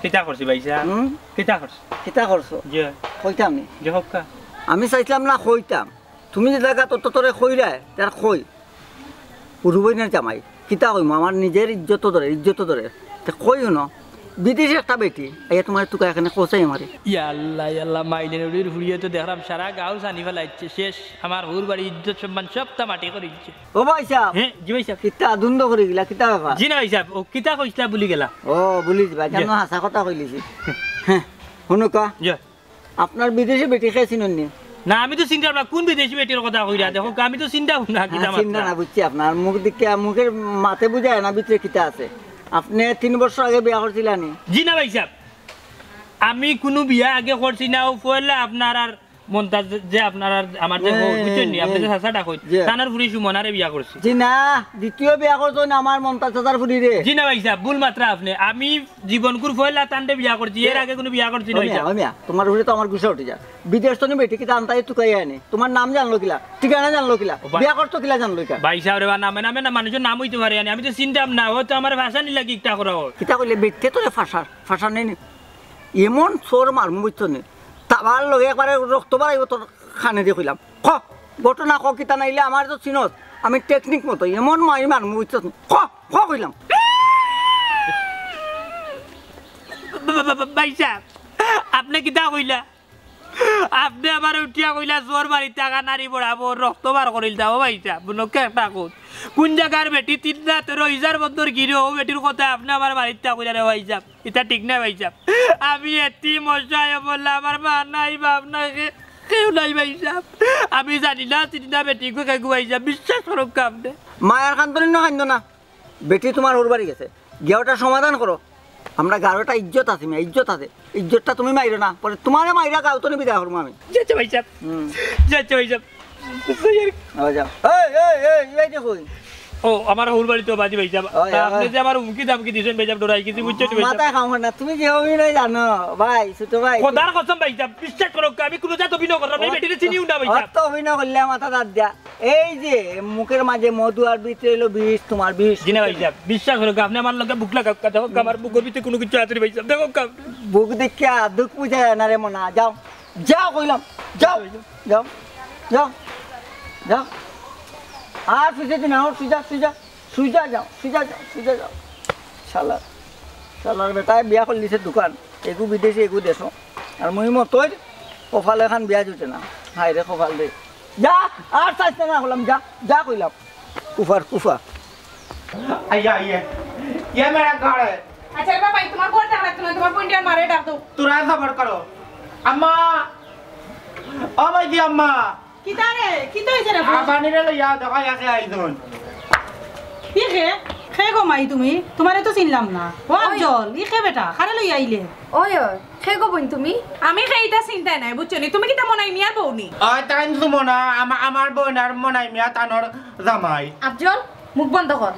কিতা করছি ভাই সাব? হুম? কিতা করছি? কিতা করছো? জি। কইতাম নি? জি, কউক্কা। আমি চাইছিলাম না কইতাম। তুমি যে জাগাত অত তোরে কইরায়, তার কই। পুরু বইনের জামাই। কিতা কইমু, আমার নিজর ইজ্জত ধরে, ইজ্জত ধরে। তে কই হুনো, বিদেশি একটা বেটি, আইয়া তোমারে তুকাইয়া কেনে কও চাই আমারে। ইয়াল্লা, ইয়াল্লা, মাইলেন উড়ির ফুড়িয়ে তো দেখরাম সারা গাউ ছানি ফালাইছে, শেষ। আমার হুর বাড়ি ইজ্জত সম্মান সবতা মাটি করিলছে। ও ভাই সাব। হে, জি ভাই সাব। কিতা ধুন্দ করি গেলা, কিতা ব্যাপার? জি না ভাই সাব, ও কিতা কইছলা ভুলি গেলা। ও, ভুলি যিবা, কেন জি। হাছা কথা কইলিছি। হে, হুনুক্কা। জি। আপনার বিদেশি বেটি কে চিনইন নি? না, আমি তো চিনতাম না, কুন বিদেশি বেটির কথা কইরা? দেখো, আমি তো চিনতাম না, কিতা হ্যাঁ, চিনতা মাতরা। না, বুঝছি আপনার মুখ দেখিয়া, মুখের মাতে বুঝায় না ভিতরে কিতা আছে। আপনে তিন বছর আগে বিয়া করছিলা নি? জি না ভাই সাব, আমি কুনু বিয়া আগে করছি না, অউ পয়লা আপনার আর মন্তাজ যে আপনার আর আমার যে হো-, হ্যাঁ, বুঝছইন নি, আপনে যে হ্যাঁ। চাচাটা কইন, জি। তানার ফুড়ি সুমনারে বিয়া করছি। জি না, দ্বিতীয় বিয়া করছইন আমার মন্তাজ চাচার ফুড়িরে। জি না ভাই সাব, ভুল মাতরা আপনে। আমি জীবনকুর পয়লা তানরে বিয়া করছি, এর আগে কুনু বিয়া করছি না ও ভাই মিয়া, সাব। ও মিয়া, তোমার উপরে তো আমার গুসা উঠি যায়। বিদেশ তো নি বেটি কিতা আনতাই তুকাই আনি। তোমার নাম জানলো কিলা? ঠিকানা জানলো কিলা? ও ভাই। বিয়া করছো কিলা জানলো কিলা? ভাই সাব রে বা, নামে নামে না মানুষর নাম অইতে পারে আনি। আমি তো চিনতাম না, অয়তো আমারে ফাঁসানি লাগি একটা করা অয়। কিতা কইলে বেটিয়ে তোরে ফাঁসার, ফাঁসার নেই নি? এমন চড় মারমু বুঝছো নি? তামার লগে একবারে রক্ত বাড়াইবো তোর কানে দি কইলাম। ক, ঘটনা ক কিতা, নাইলে আমারে তো চিনস, আমি টেকনিক মতো এমন মাইর মারমু, বুঝছস নি? ক, ক কইলাম। বা-, বা-, বা-, বা-, ভাইসাব, আপনে কিতা কইলা? আপনে আমারে উঠিয়া কইলা, "জোর বাড়িত থাকা নারী বরাবর রক্ত বার করিলতা।" ও ভাইসাব, বুনো কে একটা কউন। কুন জাগার বেটি তিন রাইত রইজার বন্দর গিরো, ও বেটির কথায় আপনে আমার বাড়িত থাকা কইলা রে ভাইসাব। ইতা ঠিক না ভাইসাব। আমি এতিম অসহায় অবলা, আমার মা নাই, বাপ নাই, কে-, কেউ নাই ভাইসাব। আমি জানি না, চিনি না বেটিগু কেগু ভাইসাব। বিশ্বাস করউক্কা আপনে। মায়ার কান্দনি না কান্দো না। বেটি তুমার হউর বাড়ি গেছে, গিয়া ওটা সমাধান করো। আমরা গাঁওর একটা ইজ্জত আছে, মিয়া, ইজ্জত আছে। ইজ্জতটা তুমি মাইরো না, পরে তুমারে মাইরা গাঁও তনে বিদায় করমু আমি। যাচ্ছে ভাইসাব, হুম। যাচ্ছে ভাইসাব। আবার যাও। এই, এই, এই, এই দেখো। ও, আমার হউর বাড়ি তো বাজি ভাইসাব। ওই, তা ওই। আপনে যে আমার হুমকি দামকি দিছইন ভাইসাব, ডরাই গেছি, বুঝছো নি ভাইসাব? মাথায় কাম করে না, তুমি যে অভিনয় জানো, ভাই, ছোট ভাই। খোদার কসম ভাইসাব, বিশ্বাস করউক্কা, আমি কুনু জাত অভিনয় কররাম না, এই বেটিরে চিনিও না ভাইসাব। অত অভিনয় করলে মাথা দাঁত দিয়া। এই যে মুখের মাঝে মধু আর ভিতরে অইলো বিষ, তুমার বিষ। জি না ভাইসাব, বিশ্বাস করউক্কা, আপনে আমার লগে বুক লাগাউক্কা, দেখউক্কা, আমার বুকর ভিতরে কুনু কিছু আছে নি ভাইসাব, দেখউক্কা। বুক দেখিয়া দুখ বুঝা যায় না রে মনা, যাও, যাও কইলাম, যাও, যাও, যাও, যাও। আর পিছে দিন, আর সুজা, সুজা, সুজা যাও, সুজা যাও, সুজা যাও। শালা, শালার বেটায় বিয়া করলিছে দোকান, এগু বিদেশে, এগু দেশো। আর মুই মতইর কপালে খান বিয়া জুটে না। হায় রে কপাল রে। যা, আর চাইতে না কইলাম, যা, যা কইলাম। কুফার, কুফা। आइए, आइए। ये मेरा घर है। আচ্ছা রে বাবা, তুমার ঘর ডাক লাগতো না, তুমার বোনটার মারে ডাক দেও। তোরা সবর করো। আম্মা, ও ভাইজি আম্মা। কিতা রে? কিতা অইছে রে? আ, পানিরে লইয়া দেখা গেছে আইজন। ই কে? কে গো মাই তুমি? তুমারে তো চিনলাম না। ও ওই। আফজল, ই কে বেটা? কারে লইয়া আইলে? ওই, ওই, কে গো বইন তুমি? আমি কে ইতা চিন্তায় নাই, বুঝছো নি? তুমি কিতা মনাই মিয়ার বউ নি? ওই, তাইন সুমনা, আমা-, আমার বইন আর মনাই মিয়া তানর জামাই। আফজল, মুখ বন্ধ কর।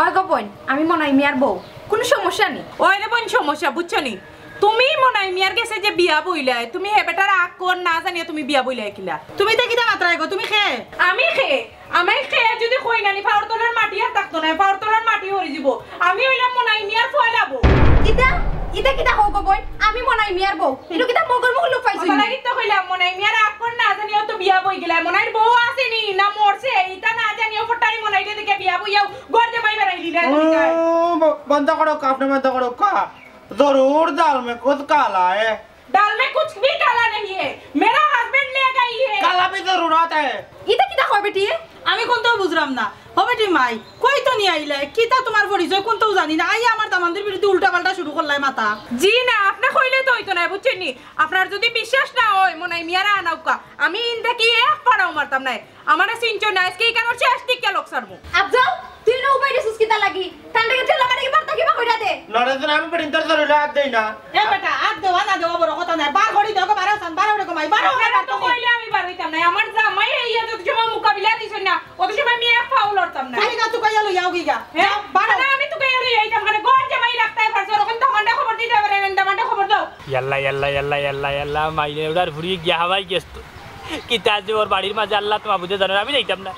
ওই গো বইন, আমি মনাই মিয়ার বউ। কুনু সমস্যা নি। ওই রে বইন, সমস্যা, বুঝছো নি? তুমি মনাই মিয়ার গেছে যে বিয়া বইলায়, তুমি হে বেটার আক্কর না জানিয়া তুমি বিয়া বইলায় কিলা? তুমি তে কিতা মাতরায় গো? তুমি কে? আমি কে? আমায় কে যদি কই না নি, পাওর তলর মাটি আর থাকতো নায়, পাওর তলর মাটি হরি যিবো। আমি অইলাম মনাই মিয়ার পয়লা বউ। কিতা? ইতা কিতা কও গো বইন? আমি মনাই মিয়ার বউ। ইনো কিতা মগর মগর লোক পাইছো? কথা লাগি তো কইলাম, মনাই মিয়ার আক্কর না জানিয়াও তো বিয়া বই গেলায়। মনাইর বউ আছে নি, না মরছে, ইতা না জানিয়াও ফটারি মনাইরে দেখে বিয়া বইয়াও ঘর জামাই বানাই দিলায়। ও, ব-, বন্ধ করো, আপনে বন্ধ করো, কা? जरूर दाल में कुछ काला है। दाल में कुछ भी काला नहीं है। मेरा हस्बैंड ले गई है। काला भी जरूरत है। ইতা কিতা কয় বেটি? আমি কুন্তাও বুঝরাম না। ও বেটি মাই, কই তো নি আইলে? কিতা তুমার পরিচয় কুন্তাও জানি না। আইয়া আমার দামান্দর বিরুদ্ধে উল্টা পাল্টা শুরু করলায় মাতা। জি না, আপনে কইলে তো অইতো নায়, বুঝছইন নি? আপনার যদি বিশ্বাস না অয়, মনাই মিয়ারে আনাউক্কা। আমি ইন থাকি এক ফাড়াও মারতাম নায়। আমারে চিনছো না, আইজকে ইখানর শেষ টিকা লগ ছাড়মু। আফজল, তুই না উবাই দিছস কিতা লাগি? তান দেখে তুই লাগানি কি বার্তা কিবা কইরা দে। নরেন্দ্র, আমি বেটিন্তর শরীরে হাত দেই না। এ বেটা, হাত দেওয়া না দেওয়া বড় কথা নায়। বার করি দেও, বারো সান, বারো রে কমাই, বারো। আপনারা তো কইলে আমি বার অইতাম নায়। আমার জামাই ইয়া যত সময় মোকাবিলা দিছইন না, অত সময় আমি এক পাও লড়তাম না। খালি গা তুকাইয়া লইয়া উগি গা। হ্যাঁ? যাও, বারো। না, আমি তুকাইয়া লইয়া আইতাম, মানে ঘর জামাই রাখতে পারছো, ওরকম দামান্ডে খবর দিতে পারে, দামান্ডে খবর দাও। ইয়াল্লা, ইয়াল্লা, ইয়াল্লা, ইয়াল্লা, ইয়াল্লা, মাইরে ওটার ফুড়ি গিয়া হাওয়াই গেছ তো। কিতা যে ওর বাড়ির মাঝে আল্লাহ তো মাবুদে জানে, আমি যাইতাম না,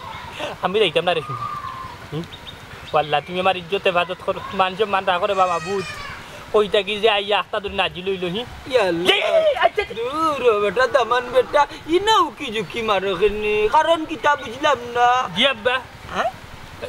আমি যাইতাম না রে শুনি। হুম? ও আল্লাহ, তুমি আমার ইজ্জত হেফাজত করো, মান সম্মান রাখো রে বাবা, বুঝ। ওইটা কি যে আইয়া আখতা ধরে নাজিল হইল, হি? ইয়াল্লা। এই, এই, এই, আচ্ছা, আচ্ছা। দূর হ বেটা, দামান বেটা, ইনা উকি ঝুঁকি মারো কেনে? কারণ কিতা বুঝলাম না। জি আব্বা। হ্যাঁ?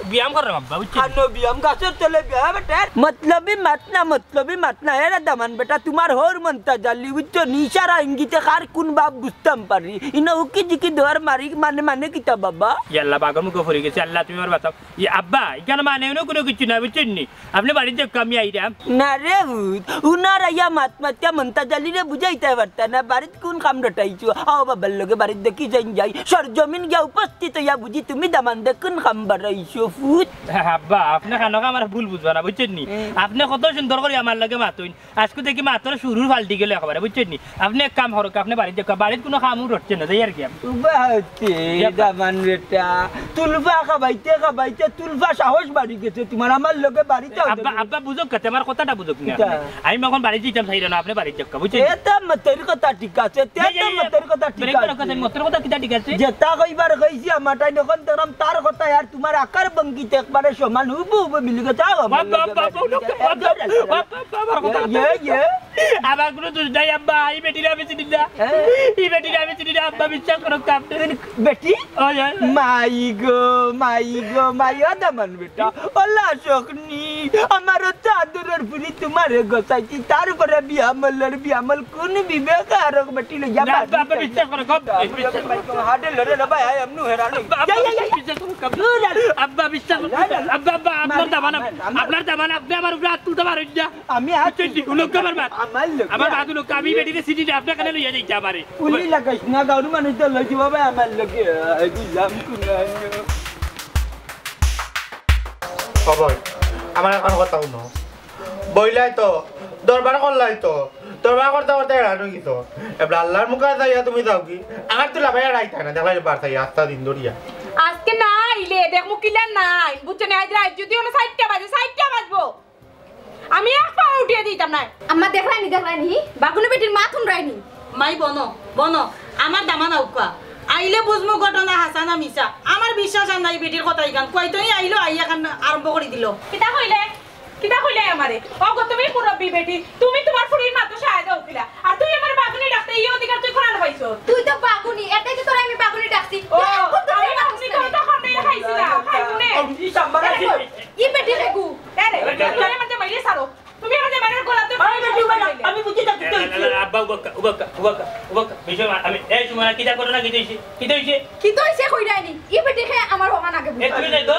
ব্যায়াম করো আব্বা, বুঝছো? খানো ব্যায়াম, গাছর তলে ব্যায়াম, বেটা। মতলবি মাত না, মতলবি মাত না। এরা দামান বেটা, তুমার হউর মন্তাজ আলী, বুঝছো? ইশারা ইঙ্গিতে কার কুন বাপ বুঝতাম পারি। ইনো উকি ঝিকি দর মারি, মানে, মানে কিতা বাবা? ইয়া আল্লাহ, বাঘর মুখো পড়ি গেছি। আল্লাহ, তুমি আমার বাঁচাও। ই আব্বা, ইখান মানে অন্য কুনু কিচ্ছু না, বুঝছইন নি? আপনে বাড়িত যাউক্কা, আমি আইরাম। না রে ভূত, উনার আইয়া মাত মাতিয়া মন্তাজ আলীরে বুঝাইতায় পারতা না, বাড়িত কুন কাম রটাইছো? আও বাবার লগে বাড়িত দেখি যাইন যাই, সরজমিন গিয়া উপস্থিত অইয়া বুঝি তুমি দামান্দে কুন কাম বাড়াইছো, ভূত। আব্বা, আপনে খানোকা আমার ভুল বুঝবা না, বুঝছইন নি? হুম। আপনে কত সুন্দর করি আমার লগে মাতইন, আইজকু দেখি মাতর সুরুর পাল্টি গেল একেবারে, বুঝছইন নি? আপনে এক কাম করউক্কা, আপনে বাড়িত যাউক্কা, বাড়িত কুনু কামও রটছে না, যাই আর কি আমি। উবা হচ্ছে, জি আব্বা। দামান বেটা, তুলফা খাবাইতে খাবাইতে তুলফা সাহস বাড়ি গেছে তুমার, আমার লগে বাড়িত আও আব্বা, তুমি। আব্বা, বুঝউক্কা তে, আমার কথাটা বুঝউক্কা নি কিতা? আপনে। আমি অখন বাড়িত যাইতাম চাইরাম না, আপনে বাড়িত যাউক্কা, বুঝছইন নি? এ তো মতর কথা ঠিক আছে, তে এই, তো এই, এই, মতর কথা ঠিক ব্রেক করো, আছে। কথা, মতর কথা কিতা ঠিক আছে? যেটা কইবার কইছি আমার তাই, অখন দেখরাম তার কথা আর তুমার আকার ভঙ্গিতে একবারে সমান, হুবহু মিলি গেছে। আও, আমার বাবা, লগে বাবা, বাবা, বাবা, বাবা, বাবা, আমার কথা ইয়ে, ইয়ে। আমার কুনু দোষ নাই, আব্বা, ই বেটিরে আমি চিনি না। হ্যাঁ? ই বেটিরে আমি চিনি না, আব্বা, বিশ্বাস করো, কাম। বেটি? ওই, ওই, ওই। মাই গো, মাই গো, মাই, ও দামান বেটা। ওলা শকনি, আমার তো আদরের ফুরি তোমারে গছাইছি, তার উপরে বিয়ামলর বিয়ামল কোন বিবেকে আরক বেটি লইয়া না, বাড়ি আব্বা, আব্বা, যাইছে? বিশ্বাস করো, কম, বিশ্বাস করো। হাটে লড়ে না ভাই, আই এমনু হেরান হই। আব্বা, আব্বা, যাই, যাই, যাই। বিশ্বাস করো, কম। দূর আর আব্বা, বিশ্বাস করো। না, না, না। আব্বা, আব্বা, আপনার মানে, দামান, আমি, আমি আপনার দামান, আপনি আমার উপরে হাত তুলতে পারেন না। আমি হাত বুঝছেন নি? তুলতে উলঙ্গ আমার বাদ। আমার লোক। আমার বাদ উলঙ্গ, আমি বেটিরে চিনি না, আপনার কানে লইয়া যাইতে আমারে। উলি লাগাইস না, গাউর মানুষ তো লইছি বাবা, আমার লোকে, এই বুঝলাম কোন আইন। খবর, আমার এখন কথা শুনো। বইলাই তো, দরবার করলাই তো, দরবার করতে করতে হেরান হয়ে গেছো। এবার আল্লাহর মুখে যাইয়া তুমি যাও কি? আমার তো লাভাই আর আইতা না, দেখলাই বার চাই আস্তা দিন ধরিয়া। আজকে না আইলে দেখমু কিলা নাই, বুঝছো নি? আজ রাইত যদি অনো চাইরটা বাজে, চাইরটা বাজবো, আমি এক পাও উঠিয়া দিতাম না। আম্মা দেখরায়নি, দেখরায়নি, বাগুনি বেটির মাত হুনরায়নি। মাই বনো, বনো, আমার দামান আউক্কা। আইলে বুঝমু ঘটনা হাছা না মিছা। আমার বিশ্বাস আর নাই বেটির কথা ইখান। কইতই আইলো, আইয়া খান আরম্ভ করি দিল। কিতা কইলে? কিতা কইলে আমারে? ও গো, তুমি মুরব্বি বেটি, তুমি তোমার ফুরির মাতো সায় দাও কিলা? আর তুই আমার বাগুনি ডাকতে এই অধিকার তুই কোনান পাইছো? তুই তো বাগুনি, এটাই তো তোরে আমি বাগুনি ডাকছি। ও, তুই এখন আমি বাগুনি তো তখন খাইছি না, খাইবো নে। এই সাম্বার আছে। ই বেটি রেগু। এ রে, তুমি আমার জামাইরে ছাড়ো। তুমি আমার জামাইরে গলাতে আরে বেটি, উবাকা, আমি বুঝি না, তুই তো আব্বা, উবাকা, উবাকা, উবাকা, উবাকা। বিষয় মা-, আমি, এই সুমনা, কিতা ঘটনা, কিতা হইছে? কিতা হইছে? কিতা হইছে কইরায়নি? ই বেটি খে আমার হমান আগে এ, বুঝা। তুমি যাই তো?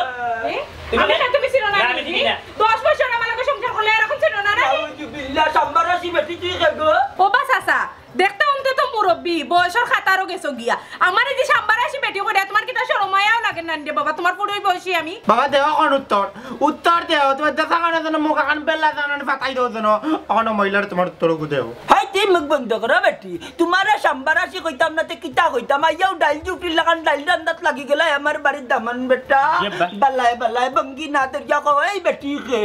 এ? তুমি আমি যাই? না, তুমি ছিল না, না, আমি আমি চিনি না। দশ বছর আমার লগে সংসার করলে এরকম ছিল না, না? নাউজুবিল্লাহ, সাম্বার আছি বেটি, তুই কে গো? ও বা চাচা, দেখতে অন্তত মুরব্বি, বয়সর খাতারও গেছো গিয়া। আমারে যে সাম্বার আছি বেটি কইরা, তোমার কিতা শরম মায়াও লাগে না রে বাবা? তোমার ফুড়ি বয়সী আমি। বাবা, দেও এখন উত্তর। উত্তর দেও, তোমার দেখা কানে যেন মুখ এখন বেলা জানো না, ফাটাই দেও যেন। এখন মহিলার তোমার উত্তর দেও। হাই, তুই মুখ বন্ধ করো বেটি। তোমারে সাম্বার আছি কইতাম না, তে কিতা কইতাম? আইয়াও ডাইল জুফরির লাখান ডাইল রান্দাত লাগি গেলায় আমার বাড়ির দামান বেটা। ইয়ে বা- বালায় বালায় ভঙ্গি না ধরিয়া কও, এই বেটি কে?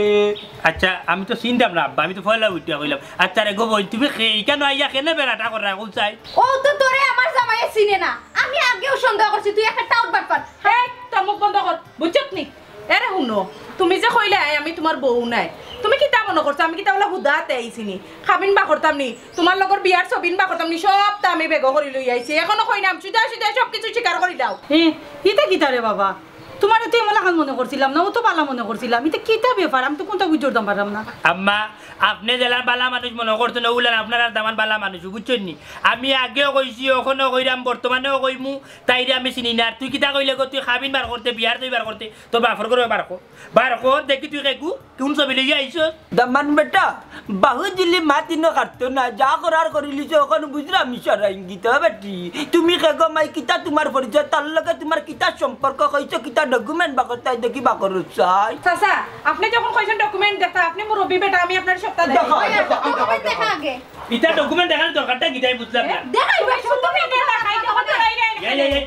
আচ্ছা, আমি তো চিনতাম না আব্বা, আমি তো পয়লা উঠিয়া কইলাম। আচ্ছা রে গো বইন, তুমি খে-, ইখানো আইয়া কেনে বেড়াটা কররায়, কোন চাই? ও তো তোরে আমার জামাইয়ে চিনে না। আমি আগেও সন্দেহ করছি তুই একটা টাউট বাটপার। এই, তোর মুখ বন্ধ কর, বুঝছত নি? এরে হুনো, তুমি যে কইলায় আমি তোমার বউ নায়, তুমি কিতা মনো করছো আমি কিতা বলে হুদা আতে আইছি নি? খাবিন বা করতাম নি, তোমার লগর বিয়ার ছবিন বা করতাম নি, সবতা আমি বেগো করি লই আইছি। এখনো কইলাম, সুজা সুজা সব কিছু স্বীকার করি দাও। এ, ইতা কিতা রে বাবা? তোমারে তো এমলাখান মনে করছিলাম না, অত বালা মনে করছিলাম। ইতা কিতা ব্যাপার? আমি তো কুনতা বুঝতাম পারলাম না। আম্মা, আপনে যেলান বালা মানুষ মনে করছইন, অউলান আপনার আর দামান বালা মানুষ, বুঝছইন নি? আমি আগেও কইছি, অখনো কইরাম, বর্তমানেও কইমু, তাইরে আমি চিনি না। আর তুই কিতা কইলে গো, তুই খাবিন বার করতে, বিয়ার ছবি বার করতে, তোর বাপর ঘরো বার কর। বার কর, দেখি তুই কেগু, কুন ছবি লইয়া আইছস? দামান বেটা, বাহুজুলি মাত ইনো কাটতো না, যা করার করিলিছো, অখন বুঝরাম ইশারা ইঙ্গিত, ও বেটি। তুমি কেগো মাই, কিতা তোমার পরিচয়, তার লগে তোমার কিতা সম্পর্ক, কইছো কিতা document বাকরতায় দেখি বাকরো চাই। চাচা, আপনে যখন কইছইন document দেখতা, আপনে মুরব্বি বেটা, আমি আপনারে সবতা দেখাই। দেখা, দেখা, দেখা, দেখা। ইতা document দেখার দরকারটা কিতা বুঝলাম না। দেখাই ভাই, সব তো দেখাই, দেখাই, দেখাই, দেখাই। এই, এই, এই।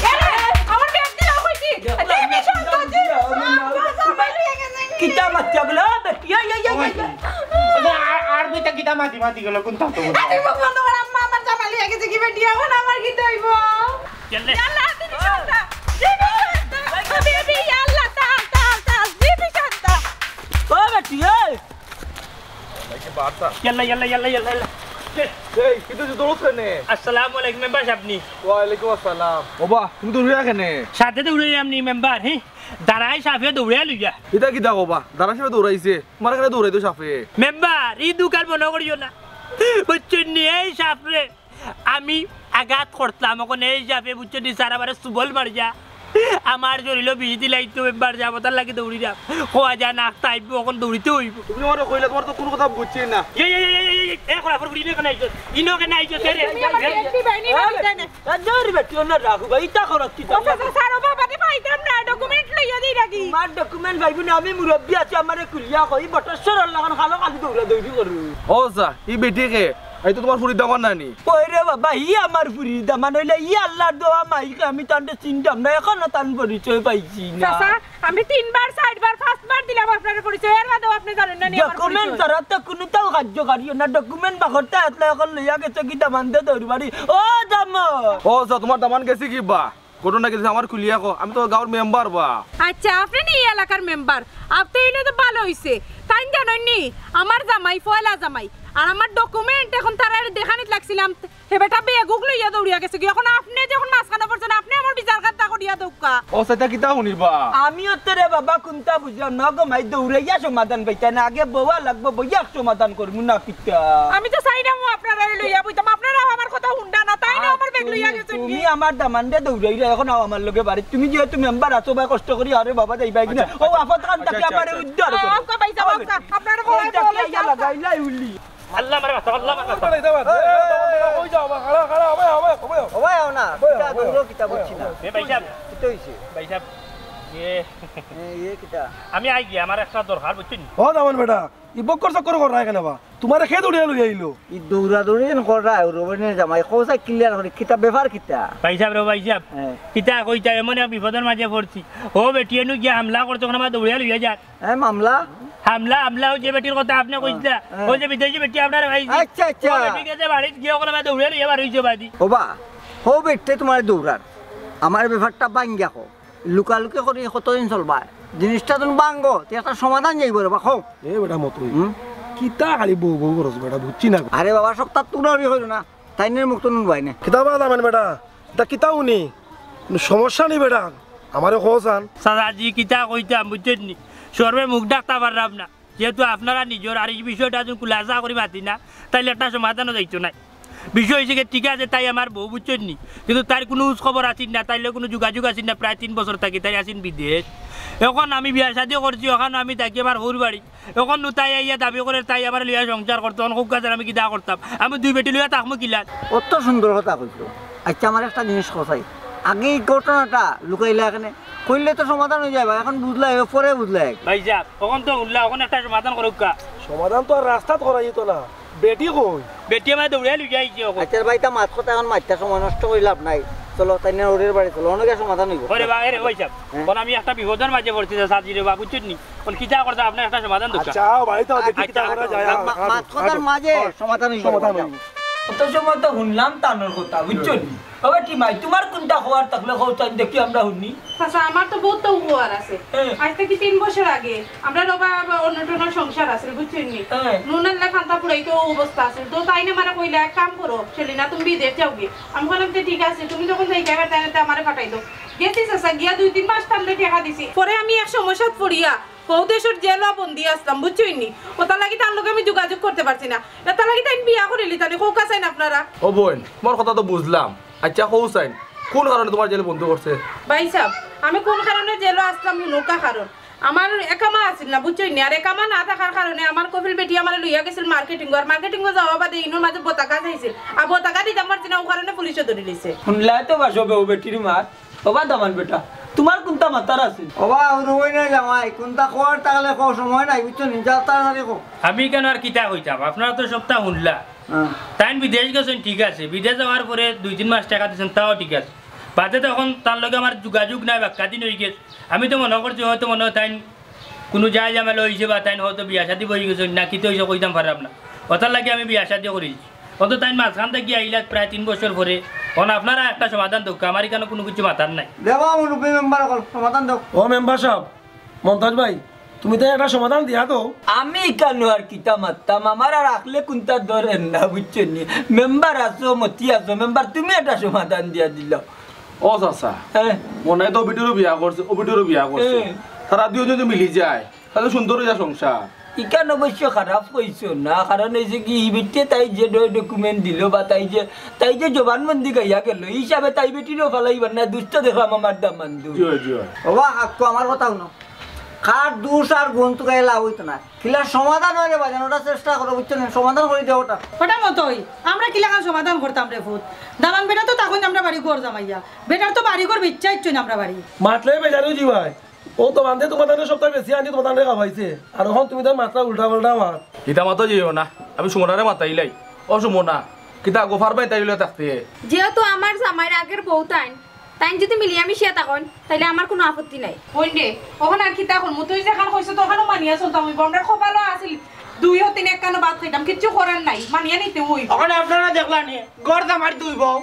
এরে, আমার ব্যাগ দিলাও কইছি। দেখলাম, দিবি সন্তান, দিবি। কিতা মাতিয়া গেল? এই, এই, এই, এই, এই। আরে, আর, আর দুইটা কিতা মাতি মাতি গেল, কোন তত্ত্ব বুঝলাম? আরে, মুখ বন্ধ কর, আম্মা, আমার জামাই লইয়া গেছে কি বেটি, এখন আমার কিতা অইবো? ইয়াল্লা। ইয়াল্লা, দিবি সন্তান, দিবি সন্তান। দিবি, ইয়াল্লা, তাল, তাল, তাল, দিবি সন্তান। ও বেটি, এই। ইয়াল্লা, ইয়াল্লা, ইয়াল্লা, ইয়াল্লা, ইয়াল্লা। এই, কিতা যে দৌড়ত কেনে? আসসালামু আলাইকুম, মেম্বার সাব নি? ওয়ালাইকুম আসসালাম। ওবা, তুমি দৌড়িয়া কেনে? সাথে দৌড়িয়া আমনি মেম্বার, হি? দাঁড়াই সাফে দৌড়িয়া লইয়া। ইতা কিতা কবা? দাঁড়াই সাফে দৌড়াইছে? তোমার কেনে দৌড়াইতো সাফে? মেম্বার, ই দুকান মনো করিও না। বুঝছইন নি, এই সাফরে আমি আঘাত করতাম, অখন এই সাফে বুঝছইন নি, সারা বারে সুবল মারিয়া। আমার শরীলো বিষ দিলাইতো মেম্বার সাব, অতার লাগি দৌড়িরাম। কওয়া যায় না, আখতা আইবো, অখন দৌড়িতে অইবো। তুমি আমারে কইলা, তোমার তো কুনু কথা বুঝছি না। এই, এই, এই, এই, এই, এই, এই, খোলা ফর ফুড়ি, ইনো কেনে আইছস? ইনো কেনে আইছছস? এ রে, তুমি আমার এ, ব্যক্তি বাহিনী এ, বাড়ি যায় না। এ, জোর বেটি, অন্য রাখো ভাই, ইতা খরচ কিতা? ও, চাচা, স্যার, ও বাবা, বাদে পাইতাম না, document লইয়া দেই রাখি। তোমার document পাইবো না, আমি মুরব্বি আছি, আমারে খুলিয়া কই, বটর সরল লাখান খালো খালি দৌড়া দৌড়ি করো। ও, চা, ই বেটি কে? এই তো তোমার ফুড়ির দামান নানি? ওই রে বাবা, ই আমার ফুড়ির দামান অইলে, ই আল্লাহর দোয়া মাইক, আমি তানরে চিনতাম না, এখনো তান পরিচয় পাইছি না। চাচা, আমি তিনবার, চাইরবার, পাঁচবার দিলাম আপনারে পরিচয়, এর বাদেও আপনে জানইন না নি আমার document পরিচয়। ছাড়া তো কুনুটাও কার্যকারী না, document বাকরতে আসলে অখন লইয়া গেছে কি দামান্দে দৌড় বাড়ি। ও দামা! ও, চা, তোমার দামান গেছে কি বা? ঘটনা কিতা আমার খুলিয়া কও, আমি তো গাঁওর মেম্বার বা। আচ্ছা, আপনে নি ই এলাকার মেম্বার? আপনে ইনো তো ভালা অইছে। তাইন জানইন নি, আমার জামাই, পয়লা জামাই, আর আমার ডকুমেন্ট অখন তারারে দেখানিত লাগছিলাম, হে বেটা বেগুক লইয়া দৌড়িয়া গেছে গি। অখন আপনে যখন মাঝখানো পড়ছইন, আপনে আমার বিচার খান তা করিয়া দেউক্কা। ও সেটা কিতা হুনিবা? আমিও তো রে বাবা কুন্তা বুঝলাম না গো মাই, দৌড়াইয়া সমাধান পাইতা না, আগে বওয়া লাগবো, বইয়া সমাধান করমু না কিতা। আমি তো চাই না মু আপনারারে লইয়া বইতাম, আপনারাও আমার কথা হুনরা না, তাইন আমার বেগ লইয়া গেছইন গি। তুমি আমার দামান্দরে দৌড়াইলা, অখন আও আমার লগে বাড়িত। তুমি যেহেতু মেম্বার আছো বা কষ্ট করি, আরে বাবা যাইবায় কিনা। আচ্ছা, ও আচ্ছা, আফত খান আচ্ছা, থাকি আচ্ছা, আমারে আচ্ছা। উদ্ধার করো। আচ্ছা, ভাই সাহেব, আচ্ছা, আপনারা বড় লাগাইলা উল্লি। আল্লাহ মারে মাথা, আল্লাহ মারে মাথা। কই যাও বা? খাড়া, খাড়া, হবে, হবে, হবে। ও ভাই, আও না। কিতা দৌড়ো, কিতা বুঝছি না। এ ভাই সাহেব। কিতা অইছে? ভাই সাহেব, এ এ, এ কিতা? আমি আই গিয়া, আমার একটা দরকার, বুঝছইন নি? ও দামান বেটা, ই বক্কর চক্কর কররায় কেনে বা? তুমারে কে দৌড়িয়া লইয়া আইলো? ই দৌড়াদৌড়ি যেন কররায়, রবিনের জামাই, কও চাই ক্লিয়ার করি, কিতা ব্যাপার কিতা? ভাই সাহেব রে, ভাই সাহেব, হ্যাঁ। কিতা কইতা, এমন এক বিপদর মাঝে পড়ছি। ও বেটি এনু গিয়া হামলা করছে, অখন আমারে দৌড়িয়া লইয়া যার। হ্যাঁ, মামলা? হামলা, হামলা, অউ যে বেটির কথা আপনে কইছিলা, হ্যাঁ। অউ যে বিদেশি বেটি আপনার ভাই। আচ্ছা, আচ্ছা। ও বেটি গেছে বাড়িত গিয়া অখন আমারে দৌড়িয়া লইয়া বার অইছে বাদি। ওবা, হউ বেটিয়ে তুমারে দৌড়ার। আমার ব্যাপারটা ভাঙ্গিয়া কও। লুকালুকি করি কতদিন চলবা? জিনিসটা তুমি ভাঙ্গো, তে একটা সমাধান যাইবো রে বা, কও। এ বেটা মতই। হুম? কিতা খালি বউ বউ করস বেটা, বুঝছি না। আরে বাবা, সব তার তুলারি হইল না, তাইনর মুখ তো নুন বাইনে। কিতা বা দামান বেটা, ইতা কিতা হুনি? কুনু সমস্যা নি বেটা? আমারে কও চান। চাচাজি, কিতা কইতাম, বুঝছইন নি? শরমে মুখ ঢাকতা পাররাম না। যেহেতু আপনারা নিজর, আর ই বিষয়টা যুদি খুলাসা করি মাতি না, তাইলে একটা সমাধানও যাইতো নায়। বিষয় অইছে গি, ঠিক আছে, তাই আমার বউ, বুঝছইন নি, কিন্তু তাইর কুনু খোঁজ খবর আছিল না, তাইর লগে কুনু যোগাযোগ আছিল না, প্রায় তিন বছর থাকি তাই আছিল বিদেশ। অখন আমি বিয়া শাদি করছি, অখানো আমি থাকি আমার হউর বাড়ি। অখন নু তাই আইয়া দাবি করের তাই আমারে লইয়া সংসার করতো, অখন কউক্কা চাইন আমি কিতা করতাম, আমি দুই বেটি লইয়া থাকমু কিলা? অত সুন্দর কথা কইছো। আচ্ছা, আমারে একটা জিনিস কও চাই, আগে ই ঘটনাটা লুকাইলা কেনে? কইলে তো সমাধান অইযায় বা, অখন বুঝলায়, পরে বুঝলায়। ভাইসাব, অখন তো হুনলা, অখন একটা সমাধান করউক্কা। সমাধান তো আর রাস্তাত করা যাইতো না। বেটি কই? বেটি আমারে দৌড়াইয়া লইয়া আইছে অখন। আচ্ছা ভাই, তা মাত কথা অখন মাতিয়া সময় নষ্ট করি লাভ নাই। চলো, তাইনর হউরর বাড়ি চলো, অনো গিয়া সমাধান অইবো। ওরে বা, এরে ভাইসাব, হ্যাঁ? অখন আমি একটা বিপদর মাঝে পড়ছি রে, চাচাজি রে বা, বুঝছইন নি? অখন কিতা করতাম, আপনে একটা সমাধান দেউক্কা। আচ্ছা, আও ভাই, তাও দেখি কিতা করা যায়। আও, মা-, আও, মাত কথার মাঝে সমাধান অইবো। সমাধান অইবো। অত সময় তো হুনলাম তানর কথা, বুঝছো নি? ও বেটি মাই, তুমার কুনটা কওয়ার থাকলে কও, তাইন দেখি আমরা হুনি। চাচা, আমার তো বউত তো কওয়ার আছে। হ্যাঁ। আইজ থাকি তিন বছর আগে আমরার অবা অন্য টন্য সংসার আছিল, বুঝছইন নি? হ্যাঁ। নুন আনলে ফান্তা ফুরাইতো অবস্থা আছিল। তো তাইন আমারে কইলা, "এক কাম করো, সেলিনা, তুমি বিদেশ যাওগি।" আমি কইলাম, "তে ঠিক আছে, তুমি যখন যাইতায় পারতায় না, তে আমারে পাঠাই দেও।" গেছি চাচা, গিয়া দুই তিন মাস তানরে টেকা দিছি। পরে আমি এক সমস্যাত পড়িয়া হউ দেশর জেলো বন্দি আছলাম, বুঝছইন নি? অতার লাগি তান লগে আমি যোগাযোগ করতে পারছি না। এতার লাগি তাইন বিয়া করিলিতা নি, কউক্কা চাইন আপনারা। ও বইন, তুমার কথা তো বুঝলাম। আচ্ছা, কও চাইন, কুন কারণে তুমারে জেলো বন্দি করছে? ভাইসাব, আমি কুন কারণে জেলো আছলাম, হুনউক্কা কারণ। আমার একামা আছিল না, বুঝছইন নি? আর একামা না থাকার কারণে আমার কফিল বেটি আমারে লইয়া গেছিল মার্কেটিং, আর মার্কেটিং যাওয়া বাদে ইনোর মাঝে বতাকা চাইছিল, আর বতাকা দিতাম পারছি না, অউ কারণে পুলিশে ধরিলিছে। হুনলায় তো বা সবে অউ বেটির মাত। ওবা দামান বেটা, তুমার কুনটা মাতার আছে? ওবা, হুরু অই না জামাই, কুনটা কওয়ার থাকলে কও, সময় নাই, বুঝছো নি? যাও তাড়াতাড়ি কও। আমি কেনে আর কিতা কইতাম, আপনারা তো সবটা হুনলা। হ্যাঁ। তাইন বিদেশ গেছইন, ঠিক আছে, বিদেশ যাওয়ার পরে দুই তিন মাস টেকা দিছইন, তাও ঠিক আছে। বাদে তো অখন তার লগে আমার যোগাযোগ নাই, বাক্কা দিন অইগেছে। আমি তো মনো করছি হয়তো মনো অয় তাইন কুনু যায় ঝামেলা অইছে বা তাইন হয়তো বিয়া শাদি বই গেছইন, না কিতা অইছে কইতাম পাররাম না। অতার লাগি আমি বিয়া শাদি করিলিছি। অখন তো তাইন মাঝখান থাকি আইলা প্রায় তিন বছর পরে। অখন আপনারা একটা সমাধান দেউক্কা, আমার ইখানো কুনু কিচ্ছু মাতার নাই। দেও মুরব্বি মেম্বার অকল, সমাধান দেও। ও মেম্বার সাব, মন্তাজ ভাই, তুমি তাইন একটা সমাধান দিয়া দেও। আমি ইখানো আর কিতা মাততাম, আমার আর আখলে কুনতা ধরের না, বুঝছো নি? মেম্বার আছো, মতি আছো, মেম্বার তুমি একটা সমাধান দিয়া দিলাও। ও চাচা, হ্যাঁ। মনে অয় তো ও বেটিরও বিয়া করছে, ও বেটিরও বিয়া করছে। হ্যাঁ। তারা দুইওজন যদি মিলি যায়, তাইলে সুন্দর অইযায় সংসার। ইখান অবশ্য খারাপ কইছো না, কারণ অইছে কি, ই বেটিয়ে তাই যে ডয় ডকুমেন্ট দিলো বা তাই যে, তাই যে জবানবন্দি গাইয়া গেলো, ই হিসাবে তাই বেটিরেও ফালাইবার না, দুষ্ট দেখলাম আমার দামান্দু। জি অয়, জি অয়। ওবা, আক্কু আমার কথা হুনো। কার দুষ আর গুণ তুকাইয়া লাভ অইতো না। কিলা সমাধান অয় রে বাজান, ওটা চেষ্টা করো, বুঝছো নি? সমাধান করি দেও ওটা। ওটা মতই, আমরা কিলাখান সমাধান করতাম রে ফুত। দামান বেটা তো তখন আমরা বাড়ি ঘর জামাইয়া। বেটার তো বাড়ি ঘর বেচ্চা ইচ্ছো না আমরা বাড়ি। মাতলে বেজার অইযিবায়। ও তো বান্দে তোমার তানে সপ্তাহে বেশি আনি তোমার তানে খাওয়াইছে। আর অখন তুমি তার মাতরা উল্টা পাল্টা মাত। ইতা মাতো যেও না, আমি সুমনারে মাতাইলাই। ও সুমনা, কিতা গো পারবায় তাই লইয়া থাকতে? যেহেতু আমার জামাইর আগের বউ তাইন, তাইন যদি মিলিয়া মিশিয়া থাকইন, তাইলে আমার কুনু আপত্তি নাই। অইন রে, অখন আর কিতা করমু? তুই যেখান কইছস তো অখানউ মানিয়া চলতাম অইবো। আমরার কপালো আছিল দুই হতিন একখানো ভাত খাইতাম, কিচ্ছু করার নাই, মানিয়া নিতে অইবো। অখন আপনারা দেখলা নি, ঘর জামাইর দুই বউ,